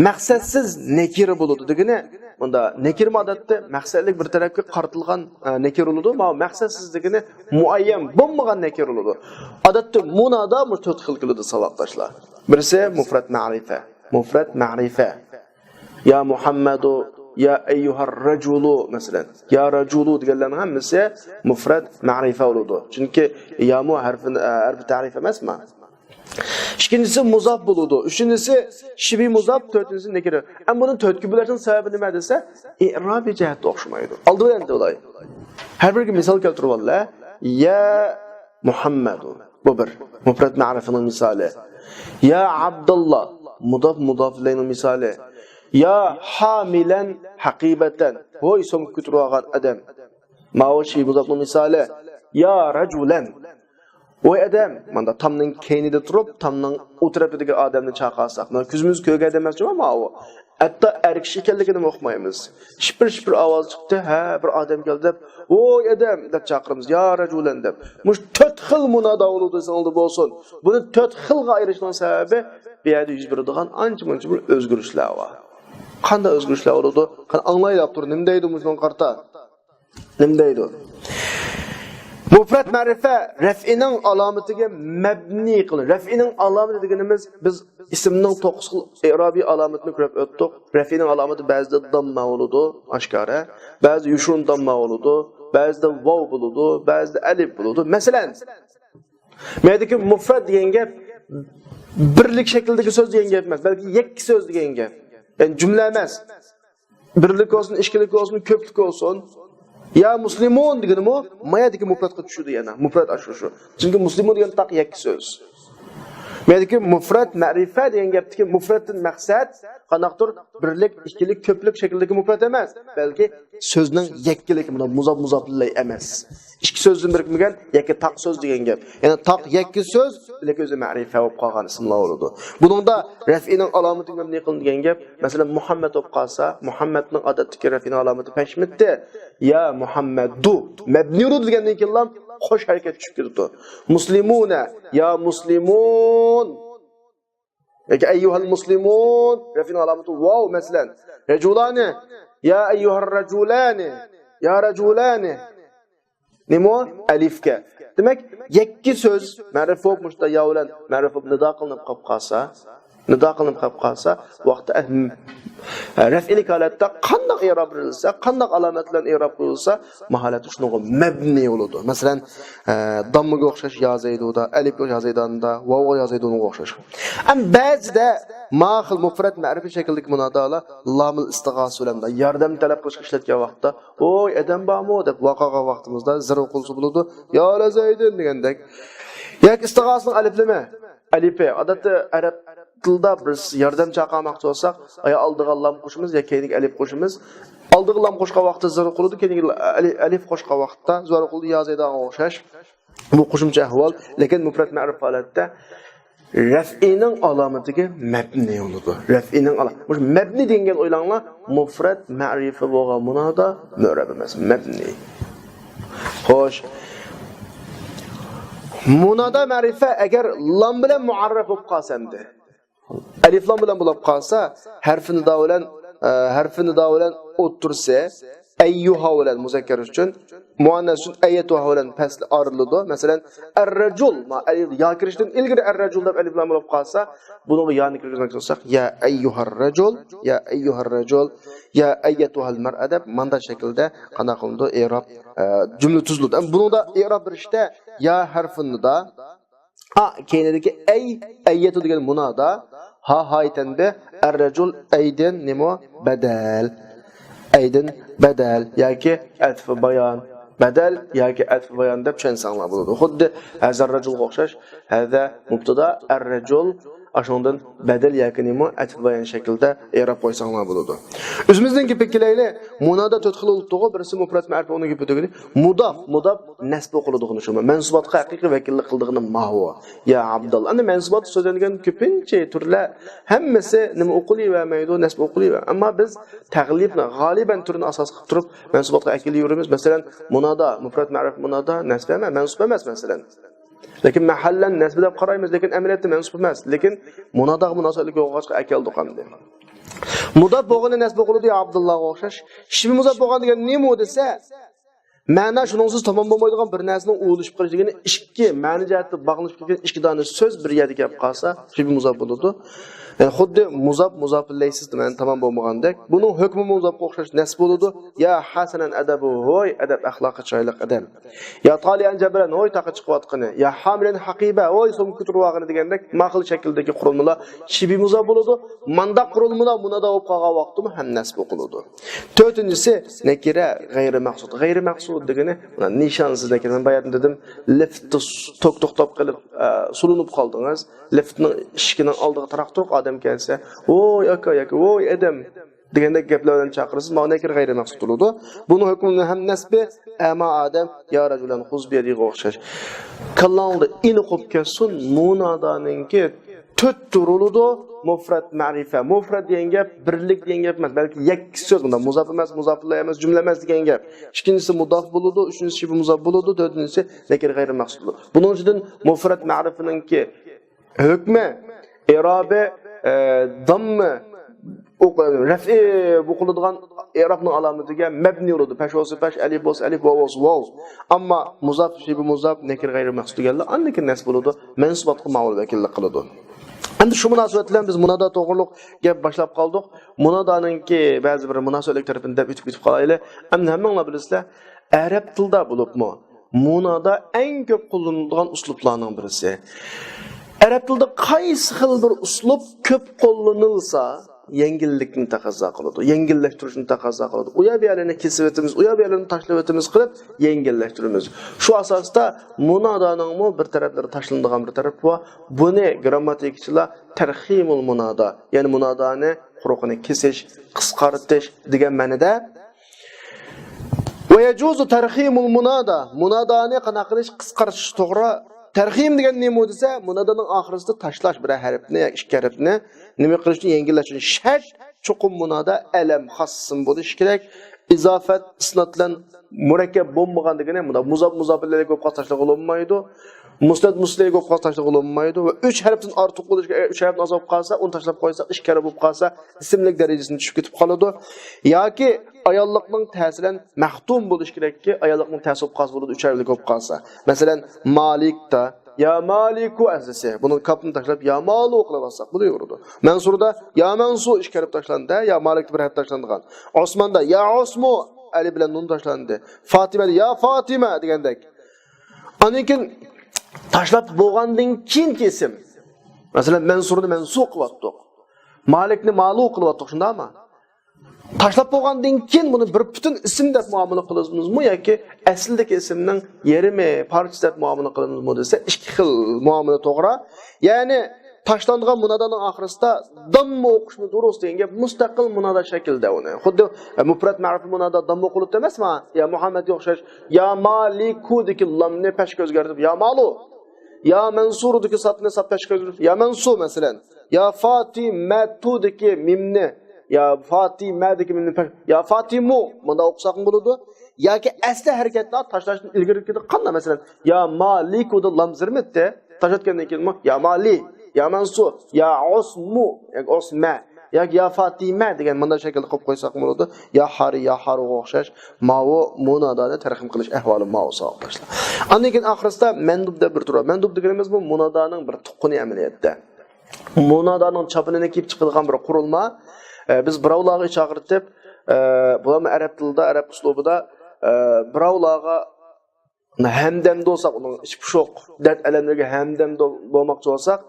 مەقسەتسىز نەكىرە بولىدۇ دېگىنى، بۇندا نەكىرە ئادەتتە مەقسەتلىك بىر تەرەپكە قارىتىلغان، ئە، نەكىرە بولىدۇ. ماۋۇ مەقسەتسىز دېگىنى مۇئەييەن بولمىغان نەكىرە بولىدۇ. ئادەتتە مۇنادا مۇشۇ تۆت خىل كېلىدۇ، ساۋاقداشلار. بىرسى مۇفرەت مەرىپە. مۇفرەت مەرىپە. يا مۇھەممەدۇ، يا ئەييۇھەر رەجۇلۇ، مەسىلەن. يا رەجۇلۇ دېگەنلەرنىڭ ھەممىسى مۇفرەت مەرىپە بولىدۇ. چۈنكى يامۇ ھەرپى، ھەرپى تەرىپ ئەمەسمۇ؟ ئىككىنچىسى مۇزاپ بولىدۇ. ئۈچىنچىسى شىبھى مۇزاپ، تۆتىنچىسى نەكىرە. ئەمما بۇنى تۆتكە بۆلۈشنىڭ سەۋەبى نېمە دېسە، ئېئرابىي جەھەتتە ئوخشىمايدۇ. ئالدى بىلەن دەۋالاي. ھەر بىرىگە مىسال كەلتۈرۈۋاللا. يا مۇھەممەدۇ. بۇ بىر. مۇفرەت مەرىپىنىڭ مىسالى. يا ئابداللا. مۇداپ، مۇداپ ئىلەينىڭ مىسالى. يا ھامىلەن ھەقىبەتەن. ھوي، سومكا كۆتۈرۈۋالغان ئادەم. ماۋۇ شىبھى مۇزاپنىڭ مىسالى. يا رەجۇلەن. ۋاي ئادەم، ماندا تامنىڭ كەينىدە تۇرۇپ، تامنىڭ ئۇ تەرىپىدىكى ئادەمنى چاقىرساق، مانا كۆزىمىز كۆرگەن ئادەم ئەمەس جۇما ماۋۇ. ھەتتا ئەر كىشى ئىكەنلىكىنىمۇ ئۇقمايمىز. شىپىر-شىپىر ئاۋاز چىقتى، ھە، بىر ئادەم كەلدى دەپ، ۋوي ئادەم دەپ چاقىرىمىز، يا رەجۇلەن دەپ. مۇشۇ تۆت خىل مۇنادا بولىدۇ دېسەڭلار بولسۇن. بۇنى تۆت خىلغا ئايرىشنىڭ سەۋەبى، بۇ يەردە يۈز بېرىدىغان ئانچە-مۇنچە بىر ئۆزگىرىشلەر بار. قانداق ئۆزگىرىشلەر بولىدۇ؟ قېنى ئاڭلايلى، ئاپتور نېمە دەيدۇ مۇشۇنىڭغا قارىتا؟ نېمە دەيدۇ؟ مۇفرەت مەرىپە رەفئىنىڭ ئالامىتىگە مەبنى قىلىنىدۇ. رەفئىنىڭ ئالامىتى دېگىنىمىز، بىز ئىسىمنىڭ توققۇز خىل ئېرابىي ئالامىتىنى كۆرۈپ ئۆتتۇق. رەفئىنىڭ ئالامىتى بەزىدە دامما بولىدۇ، ئاشكارا، بەزىدە يوشۇرۇن دامما بولىدۇ، بەزىدە ۋاۋ بولىدۇ، بەزىدە ئەلىپ بولىدۇ. مەسىلەن، مەيدىكى مۇفرەت دېگەن گەپ بىرلىك شەكلىدىكى سۆز دېگەن گەپ ئەمەس، بەلكى يەككە سۆز دېگەن گەپ. يەنى جۈملە ئەمەس. بىرلىك بولسۇن، ئىككىلىك بولسۇن، كۆپلۈك بولسۇن. يا مۇسلىمۇن دېگىنىمۇ مايادىكى مۇپرەتقا چۈشىدۇ يەنە. مۇپرەت ئاشۇ شۇ. چۈنكى مۇسلىمۇن دېگەن تاق يەككە سۆز. مەيادىكى مۇپرەت مەرىپە دېگەن گەپتىكى مۇپرەتتىن مەقسەت قانداقتۇر بىرلىك، ئىككىلىك، كۆپلۈك شەكلىدىكى مۇپرەت ئەمەس، بەلكى سۆزنىڭ يەككىلىكى، مۇنداق مۇزاپ مۇزاپ ئىلەي ئەمەس. ئىككى سۆزدىن بىرىكمىگەن يەككە تاق سۆز دېگەن گەپ. يەنى تاق يەككە سۆز، لېكىن ئۆزى مەرىپە بولۇپ قالغان ئىسىملار بولىدۇ. بۇنىڭدا رەفئىنىڭ ئالامىتى مەبنى قىلىنىدۇ دېگەن گەپ. مەسىلەن، مۇھەممەد بولۇپ قالسا، مۇھەممەدنىڭ ئادەتتىكى رەفئىنىڭ ئالامىتى پەشمىتتى. يا مۇھەممەدۇ. مەبنىيۇ دېگەندىن كېيىنلا قوش ھەرىكەت چۈشۈپ كېتىدۇ. مۇسلىمۇنە، يا مۇسلىمۇن. ياكى ئەييۇھەل مۇسلىمۇن. رەفئىنىڭ ئالامىتى ۋاۋ، مەسىلەن. رەجۇلانى. يا ئەييۇھەر رەجۇلانى. يا رەجۇلانى. نېمە ئۇ؟ ئەلىفكە. دېمەك، يەككە سۆز مەرىپ بولۇپ، مۇشۇنداق يا بىلەن مەرىپ بولۇپ نىدا قىلىنىپ قېلىپ قالسا، نىدا قىلىنىپ قېلىپ قالسا، ۋاقتى ئەھم-، رەفئىلىك ھالەتتە قانداق ئېراب بېرىلسە، قانداق ئالامەت بىلەن ئېراب قىلىنسا، ماھالەتتە شۇنىڭغا مەبنى بولىدۇ. مەسىلەن، ئە، داممىگە ئوخشاش يا زەيدۇدا، ئەلىپكە يا زەيداندا، ۋاۋغا يا زەيدۇنغا ئوخشاش. ئەمما بەزىدە ما خىل مۇپرەت مەرىپە شەكلىدىكى مۇنادالار لامۇل ئىستىغاسە بىلەن ياردەم تەلەپ قىلىشقا ئىشلەتكەن ۋاقىتتا، ۋوي ئادەم بارمۇ دەپ ۋارقىرىغان ۋاقتىمىزدا زەرۇر قىلسا بولىدۇ. يا لەزەيدىن دېگەندەك. ياكى ئىستىغاسىنىڭ ئەلىپلىمە. ئەلىپى. ئادەتتە ئەرەب تىلدا بىز ياردەم چاقىرماقچى بولساق، يا ئالدىغا لام قوشىمىز، يا كەينىگە ئەلىپ قوشىمىز. ئالدىغا لام قوشقان ۋاقىتتا زەرۇر قىلىدۇ، كەينىگە ئەلىپ قوشقان ۋاقىتتا زەرۇر قىلىدۇ، يا زەيدانغا ئوخشاش. بۇ قوشۇمچە ئەھۋال، لېكىن مۇپرەت مەرىپ ھالەتتە رەفئىنىڭ ئالامىتىگە مەبنى بولىدۇ. رەفئىنىڭ ئالا-، مۇشۇ مەبنى دېگەن ئويلاڭلار، مۇپرەت مەرىپە بولغان مۇنادا مۇئرەب ئەمەس، مەبنى. خوش. مۇنادا مەرىپە ئەگەر لام بىلەن مۇئەررەپ بولۇپ قالسا ئەمدى. ئەلىف لام بىلەن بولۇپ قالسا، ھەرفى نىدا بىلەن ئە، ھەرفى نىدا بىلەن ئوتتۇرىسى، ئەييۇھا بىلەن مۇزەككەر ئۈچۈن، مۇئەننەس ئۈچۈن ئەييەتۇھا بىلەن پەسلى ئايرىلىدۇ. مەسىلەن، ئەررەجۇل، ما-، ئەي-، يا كىرىشتىن ئىلگىرى ئەررەجۇل دەپ ئەلىپ لام بولۇپ قالسا، بۇنىڭغا يانى كىرگۈزمەكچى بولساق، يا ئەييۇھەررەجۇل، يا ئەييۇھەررەجۇل، يا ئەييەتۇھەلمەرئە دەپ ماندا شەكىلدە قانداق قىلىنىدۇ؟ ئېراب، ئە، جۈملە تۈزۈلىدۇ. ئەمما بۇنىڭدا ئېراب بېرىشتە يا ھەرفۇندا، ئا، كەينىدىكى ئەي، ئەييەتۇ دېگەن مۇنادا، ھا، ھاي تەنبىھ، ئەررەجۇل، ئەيدىن، نېمە؟ بەدەل. ئەيدىن بەدەل ياكى ئەتفى بايان. بەدەل ياكى ئەتفى بايان دەپ چۈشەنسەڭلار بولىدۇ. خۇددى ھەزەررەجۇلغا ئوخشاش، ھەزە مۇبتىدا، ئەررەجۇل، ئاشۇنىڭدىن بەدەل ياكى نېمە؟ ئەتفى بايان شەكلىدە ئېراب قويساڭلار بولىدۇ. ئۆزىمىزنىڭ گېپىگە كېلەيلى. مۇنادا تۆت خىل بولۇپتۇغۇ، بىرسى مۇپرەت مەرىپە، ئۇنىڭ گېپى تۈگىدى. مۇداپ، مۇداپ نەسب ئوقۇلىدىغىنى شۇ. مەنسۇباتقا ھەقىقىي ۋەكىللىك قىلىدىغىنى ماھۇ. يا ئابداللا. ئەمدى مەنسۇبات سۆزلەنگەن كۆپىنچە تۈرلەر ھەممىسى نېمە ئوقۇلۇۋەرمەيدۇ، نەسب ئوقۇلۇۋەر. ئەمما بىز تەغلىبنى، غالىبەن تۈرىنى ئاساس قىلىپ تۇرۇپ مەنسۇباتقا ئەكېلىۋېرىمىز. مەسىلەن، مۇنادا، مۇپرەت مەرىپ مۇنادا نەسب ئەمەس، مەنسۇب ئەمەس، مەسىلەن. لېكىن مەھەللەن نەسب دەپ قارايمىز، لېكىن ئەمەلىيەتتە مەنسۇپ ئەمەس. لېكىن مۇناداغا مۇناسىۋەتلىك بولغاچقا ئەكەلدۇق ئەمدى. مۇداپ بولغىنى نەسب ئوقۇلىدۇ يا ئابدۇللاغا ئوخشاش. شىبە مۇزاپ بولغان دېگەن نېمە دېسە، مەنا شۇنىڭسىز تامام بولمايدىغان بىر نەرسىنىڭ ئۇلىشىپ قېلىشى دېگىنى ئىككى مەنە جەھەتتە باغلىنىشىپ كەتكەن ئىككى دانە سۆز بىر يەردە كەپ قالسا، شىبە مۇزاپ بولىدۇ. يەنى خۇددى مۇزاپ، مۇزاپىلەيسىز مەنە تامام بولمىغاندەك. بۇنىڭ ھۆكمى مۇزاپقا ئوخشاش نەسب بولىدۇ. يا ھەسەنەن ئەدەبۇ، ھوي ئەدەپ ئەخلاقى چىرايلىق ئادەم. يا تالىئەن جەبىلەن، ھوي تاقا چىقىۋاتقىنى. يا ھامىلەن ھەقىبە، ھوي سومكا كۆتۈرۈۋالغىنى دېگەندەك، ما خىل شەكىلدىكى قۇرۇلمىلار شىبە مۇزاپ بولىدۇ. مانداق قۇرۇلمىلار مۇنادا بولۇپ قالغان ۋاقىتتىمۇ ھەم نەسب ئوقۇلىدۇ. تۆتىنچىسى، نەكىرە، غەيرىي مەخسۇس. غەيرىي مەخسۇس دېگىنى، مانا نىشانسىز نەكىرە. مەن باياتىن دېدىم، لىفىتتا سۇ-، توك توختاپ قېلىپ، ئە، سولىنىپ قالدىڭىز. لىفتنىڭ ئىشىكىنىڭ ئالدىغا تاراق تۇرۇپ ئادەم كەلسە، ۋوي ئاكا ياكى ۋوي ئادەم دېگەندەك گەپلەر بىلەن چاقىرىسىز، مانا نەكىر غەيرىي مەخسۇس بولىدۇ. بۇنىڭ ھۆكمى ھەم نەسبى، ئەما ئادەم، يا رەجۇلەن خۇز بىيەدىغا ئوخشاش. كاللاڭدا ئېنىق بولۇپ كەتسۇن، مۇنادانىڭكى تۆت تۈرى بولىدۇ. مۇفرەت مەرىپە. مۇفرەت دېگەن گەپ بىرلىك دېگەن گەپ ئەمەس، بەلكى يەككە سۆز. بۇنداق مۇزاپ ئەمەس، مۇزاپىلەي ئەمەس، جۈملە ئەمەس دېگەن گەپ. ئىككىنچىسى مۇداف بولىدۇ، ئۈچىنچىسى شىبە مۇزاپ بولىدۇ، تۆتىنچىسى نەكىر غەيرىي مەخسۇس بولىدۇ. بۇنىڭ ئىچىدىن مۇفرەت مەرىپىنىڭكى ھۆكمى، ئېرابى، ئە، داممى، ئوق-، رەفئى بوقۇلىدىغان ئېرابنىڭ ئالامىتىگە مەبنى بولىدۇ. پەش بولسا پەش، ئەلىپ بولسا ئەلىپ، ۋاۋ بولسا ۋاۋ. ئەمما مۇزاپ، شىبە مۇزاپ، نەكىر غەيرىي مەخسۇس دېگەنلەر ئاندىن كېيىن نەسب بولىدۇ. مەنسۇباتقا ماۋۇل ۋەكىللىك قىلىدۇ. ئەمدى شۇ مۇناسىۋەت بىلەن بىز مۇنادا توغرۇلۇق گەپ باشلاپ قالدۇق. مۇنادانىڭكى بەزى بىر مۇناسىۋەتلىك تەرىپىنى دەپ ئۆتۈپ، ئۆتۈپ قالايلى. ئەمدى ھەممىڭلار بىلىسىلەر، ئەرەب تىلدا بولۇپمۇ مۇنادا ئەڭ كۆپ قوللىنىلىدىغان ئۇسلۇبلارنىڭ بىرسى. ئەرەب تىلىدا قايسى خىل بىر ئۇسلۇب كۆپ قوللىنىلسا، يەڭگىللىكنى تەقەززا قىلىدۇ، يەڭگىللەشتۈرۈشنى تەقەززا قىلىدۇ. ئۇ يەر بۇ يەرلەرنى كېسىۋېتىمىز، ئۇ يەر بۇ يەرلەرنى تاشلىۋېتىمىز قىلىپ يەڭگىللەشتۈرىمىز. شۇ ئاساستا مۇنادانىڭمۇ بىر تەرەپلىرى تاشلىنىدىغان بىر تەرىپى بار. بۇنى گىرامماتىكىچىلار تەرخىمۇل مۇنادا، يەنى مۇنادانى قۇرۇقىنى كېسىش، قىسقارتىش دېگەن مەنىدە. ۋە يەجۇزۇ تەرخىمۇل مۇنادا. مۇنادانى قانداق قىلىش؟ قىسقارتىش توغرا. تەرخىم دېگەن نېمە دېسە، مۇنادانىڭ ئاخىرىسىدا تاشلاش بىرەر ھەرپنى ياكى ئىككى ھەرپنى. نېمە قىلىشنى يەڭگىللەش ئۈچۈن شەرت، چوقۇم مۇنادا ئەلەم خاس ئىسىم بولۇشى كېرەك. ئىزافەت، ئىسناد بىلەن مۇرەككەپ بولمىغان دېگىنى مۇندا مۇزاپ، مۇزاپىلەيگە بولۇپ قالسا تاشلىغىلى بولمايدۇ. مۇسنەد، مۇسنەدگە بولۇپ قالسا تاشلىغىلى بولمايدۇ. ۋە ئۈچ ھەرپتىن ئارتۇق بولۇشى كېرەك. ئۈچ ھەرپتىن ئاز بولۇپ قالسا، ئۇنى تاشلاپ قويساق، ئىككى ھەرپ بولۇپ قالسا، ئىسىملىك دەرىجىسىدىن چۈشۈپ كېتىپ قالىدۇ. ياكى ئاياللىقنىڭ تەسى بىلەن مەختۇم بولۇشى كېرەككى، ئاياللىقنىڭ تەسى بولۇپ قالسا بولىدۇ، ئۈچ ھەرپلىك بولۇپ قالسا. مەسىلەن، مالىكتا، يا مالىكۇ ئەسلىسى. بۇنى كاپنى تاشلاپ، يا مالۇ قىلىۋالساق بولۇۋېرىدۇ. مەنسۇردا، يا مەنسۇ ئىككى ھەرپ تاشلاندى، يا مالىكتا بىر ھەرپ تاشلانغان. ئوسماندا، يا ئوسمۇ، ئەلىپ بىلەن نۇن تاشلاندى. فاتىمەدە، يا فاتىمە دېگەندەك. ئاندىن كېيىن تاشلاپ بولغاندىن كېيىنكى ئىسىم. مەسىلەن، مەنسۇرنى مەنسۇ قىلىۋاتتۇق. مالىكنى مالۇ قىلىۋاتتۇق، شۇنداقمۇ؟ تاشلاپ بولغاندىن كېيىن بۇنى بىر پۈتۈن ئىسىم دەپ مۇئامىلە قىلىمىزمۇ ياكى ئەسلىدىكى ئىسىمنىڭ يېرىمى، پارچىسى دەپ مۇئامىلە قىلىمىزمۇ دېسە، ئىككى خىل مۇئامىلە توغرا. يەنى تاشلانغان مۇنادانىڭ ئاخىرىسىدا داممۇ ئوقۇشمۇ دۇرۇس دېگەن گەپ مۇستەقىل مۇنادا شەكلىدە ئۇنى. خۇددى، ئە، مۇپرەت مەرىپە مۇنادا داممۇ ئوقۇلۇپتۇ ئەمەسما؟ يا مۇھەممەدكە ئوخشاش. يا مالىكۇدىكى لامنى پەشكە ئۆزگەرتىپ، يا مالۇ. يا مەنسۇرۇدىكى سادنى ساد پەشكە ئۆزگەرتىپ، يا مەنسۇ مەسىلەن. يا فاتىمەتۇدىكى مىمنى، يا فاتىمەدىكى مىمنى پەش-، يا فاتىمۇ، مۇنداق ئوقۇساقمۇ بولىدۇ. ياكى ئەسلى ھەرىكەتنى تاشلاشتىن ئىلگىرىكىدە قانداق؟ مەسىلەن، يا مالىكۇدا لام زېرمىتتى، تاشلاتقاندىن كېيىنمۇ يا مالى، يا مەنسۇ، يا ئوسمۇ، ياكى ئوسمە. ياكى يا فاتىمە دېگەن مۇنداق شەكىلدە قىلىپ قويساق بولىدۇ. يا ھارى، يا ھارىغا ئوخشاش ماۋۇ مۇنادانى تەرخىم قىلىش ئەھۋالى ماۋۇ، ساۋاقداشلار. ئاندىن كېيىن ئاخىرسىدا مەندۇب دەپ بىر تۈر بار. مەندۇب دېگىنىمىز بۇ مۇنادانىڭ بىر تۇغقىنى ئەمەلىيەتتە. مۇنادانىڭ چاپىنىنى كىيىپ چىقىدىغان بىر قۇرۇلما. ئە، بىز بىراۋلارغا ئىش ئاغرىتىپ، ئە، بۇلارمۇ ئەرەب تىلىدا، ئەرەب ئۇسلۇبىدا، ئە، بىراۋلارغا ھەمدەم بولساق، ئۇنىڭ ئىچ پۇشۇق دەرد ئەلەملىرىگە ھەمدەم بولماقچى بولساق،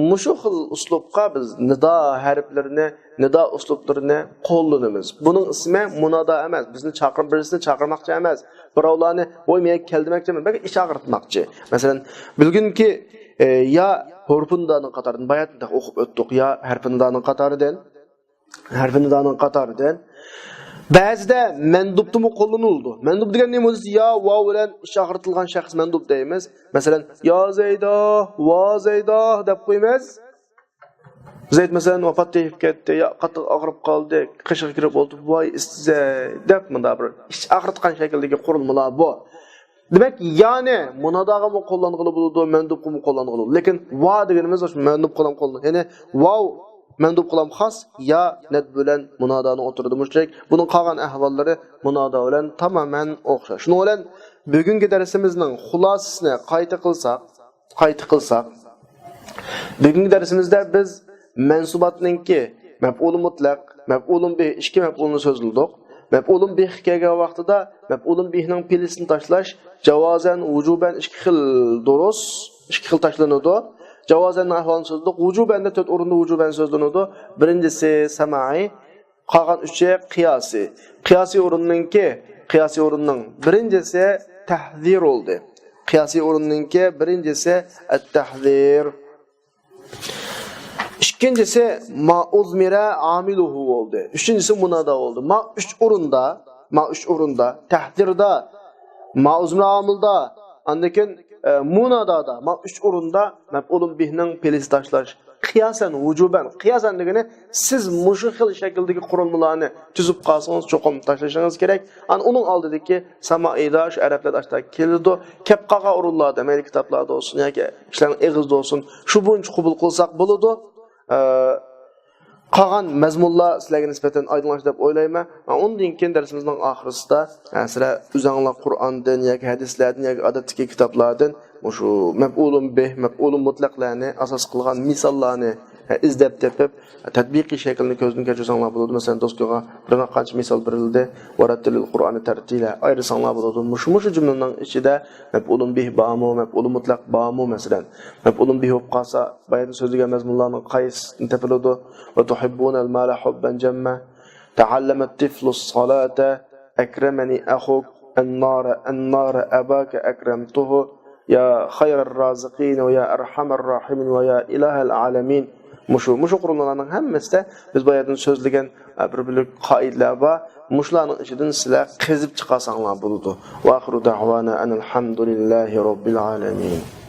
مۇشۇ خىل ئۇسلۇبقا بىز نىدا ھەرپلىرىنى، نىدا ئۇسلۇبلىرىنى قوللىنىمىز. بۇنىڭ ئىسمى مۇنادا ئەمەس. بىزنى چاقىر-، بىرسىنى چاقىرماقچى ئەمەس. بىراۋلارنى، ۋاي، مەن كەل دېمەكچى ئەمەس، بەلكى ئىش ئاغرىتماقچى. مەسىلەن، بۈگۈنكى، ئە، يا ھەرپى نىدانىڭ قاتارىدىن، باياتىن ئوقۇپ ئۆتتۇق، يا ھەرپى نىدانىڭ قاتارىدىن، ھەرپى نىدانىڭ قاتارىدىن. بەزىدە مەندۇبتىمۇ قوللىنىلىدۇ. مەندۇب دېگەن نېمە دېسە، يا ۋاۋ بىلەن ئىش ئاغرىتىلغان شەخس مەندۇب دەيمىز. مەسىلەن، يا زەيدا، ۋا زەيدا دەپ قويىمىز. زەيد، مەسىلەن، ۋاپات تېپىپ كەتتى، يا قاتتىق ئاغرىپ قالدى، قېشىغا كىرىپ ئولتۇرۇپ، ۋاي ئىسسى زەيد دەپ، مۇنداق بىر ئىچ ئاغرىتقان شەكىلدىكى قۇرۇلمىلار بۇ. دېمەك، يانى مۇناداغىمۇ قوللانغىلى بولىدۇ، مەندۇبقىمۇ قوللانغىلى بولىدۇ. لېكىن ۋا دېگىنىمىز مۇشۇ مەندۇبقىلا قوللىنىدۇ. يەنى ۋاۋ مەندۇبقىلا خاس، يا نەدب بىلەن مۇنادانىڭ ئوتتۇرىدا مۇشۇ. بۇنىڭ قالغان ئەھۋاللىرى مۇنادا بىلەن تامامەن ئوخشاش. شۇنىڭ بىلەن بۈگۈنكى دەرسىمىزنىڭ خۇلاسىسىنى قايتا قىلساق، قايتا قىلساق، بۈگۈنكى دەرسىمىزدە بىز مەنسۇباتنىڭكى مەپئۇلى مۇتلەق، مەپئۇلۇن بىھ، ئىككى مەپئۇلنى سۆزلىدۇق. مەپئۇلۇن بىھقا كەلگەن ۋاقتىدا مەپئۇلۇن بىھنىڭ پېئلىسىنى تاشلاش جاۋازەن، ۋۇجۇبەن ئىككى خىل دۇرۇس، ئىككى خىل تاشلىنىدۇ. جاۋازەننىڭ ئەھۋالىنى سۆزلىدۇق. ۋۇجۇبەندە تۆت ئورۇندا ۋۇجۇبەن سۆزلىنىدۇ. بىرىنچىسى سامائىي، قالغان ئۈچى قىياسىي. قىياسىي ئورۇننىڭكى، قىياسىي ئورۇننىڭ بىرىنچىسى تەھزىر بولدى. قىياسىي ئورۇننىڭكى بىرىنچىسى ئەت-تەھزىر. ئىككىنچىسى ما ئۇزمىرە ئامىلۇھۇ بولدى. ئۈچىنچىسى مۇنادا بولدى. ما ئۈچ ئورۇندا، ما ئۈچ ئورۇندا، تەھزىردا، ما ئۇزمىرە ئامىلدا، ئاندىن كېيىن، ئە، مۇنادادا، ما ئۈچ ئورۇندا مەپئۇلۇن بىھنىڭ پېئلىسى تاشلاش. قىياسەن، ۋۇجۇبەن. قىياسەن دېگىنى، سىز مۇشۇ خىل شەكىلدىكى قۇرۇلمىلارنى تۈزۈپ قالسىڭىز، چوقۇم تاشلىشىڭىز كېرەك. ئەنە ئۇنىڭ ئالدىدىكى سامائىدا شۇ ئەرەبلەردە ئاشۇنداق كېلىدۇ. كەپ قالغان ئورۇنلاردا، مەيلى كىتابلاردا بولسۇن ياكى كىشىلەرنىڭ ئېغىزىدا بولسۇن، شۇ بويىچە قوبۇل قىلساق بولىدۇ. ئە، قالغان مەزمۇنلار سىلەرگە نىسبەتەن ئايدىڭلاشتى دەپ ئويلايمەن. ئۇندىن كېيىن دەرسىمىزنىڭ ئاخىرىسىدا، ئە، سىلەر ئۆزۈڭلار قۇرئاندىن ياكى ھەدىسلەردىن ياكى ئادەتتىكى كىتابلاردىن مۇشۇ مەپئۇلۇن بىھ، مەپئۇلۇن مۇتلەقلارنى ئاساس قىلغان مىساللارنى، ئە، ئىزدەپ تېپىپ، تەتبىقىي شەكلىنى كۆزدىن كەچۈرسەڭلار بولىدۇ. مەسىلەن، دوسكىغا بىر قانچە مىسال بېرىلدى. ۋەرەتتىلىل قۇرئانە تەرتىلە ئايرىساڭلار بولىدۇ. مۇشۇ، مۇشۇ جۈملىنىڭ ئىچىدە مەپئۇلۇن بىھ بارمۇ، مەپئۇلۇن مۇتلەق بارمۇ، مەسىلەن؟ مەپئۇلۇن بىھ بولۇپ قالسا، بايىدىن سۆزلىگەن مەزمۇنلارنىڭ قايسىدىن تېپىلىدۇ؟ ۋە تۇھىببۇنەل مالە ھۇببەن جەممە. تەئەللەمەت تىفلۇس سالاتا. ئەكرەمەنى ئەخۇك. ئەننارە، ئەننارە ئەباكە ئەكرەمتۇھۇ. يا خەيرەر رازىقىن ۋە يا ئەرھەمەر راھىمىن ۋە يا ئىلاھەل ئالەمىن. مۇشۇ، مۇشۇ قۇرۇلمىلارنىڭ ھەممىسىدە بىز بايىدىن سۆزلىگەن، ئە، بىر بۆلەك قائىدىلەر بار. مۇشۇلارنىڭ ئىچىدىن سىلەر قېزىپ چىقارساڭلار بولىدۇ. ۋە ئاخىرۇ دەئۋانا ئەنىل ھەمدۇلىللاھى رەببىل ئالەمىن.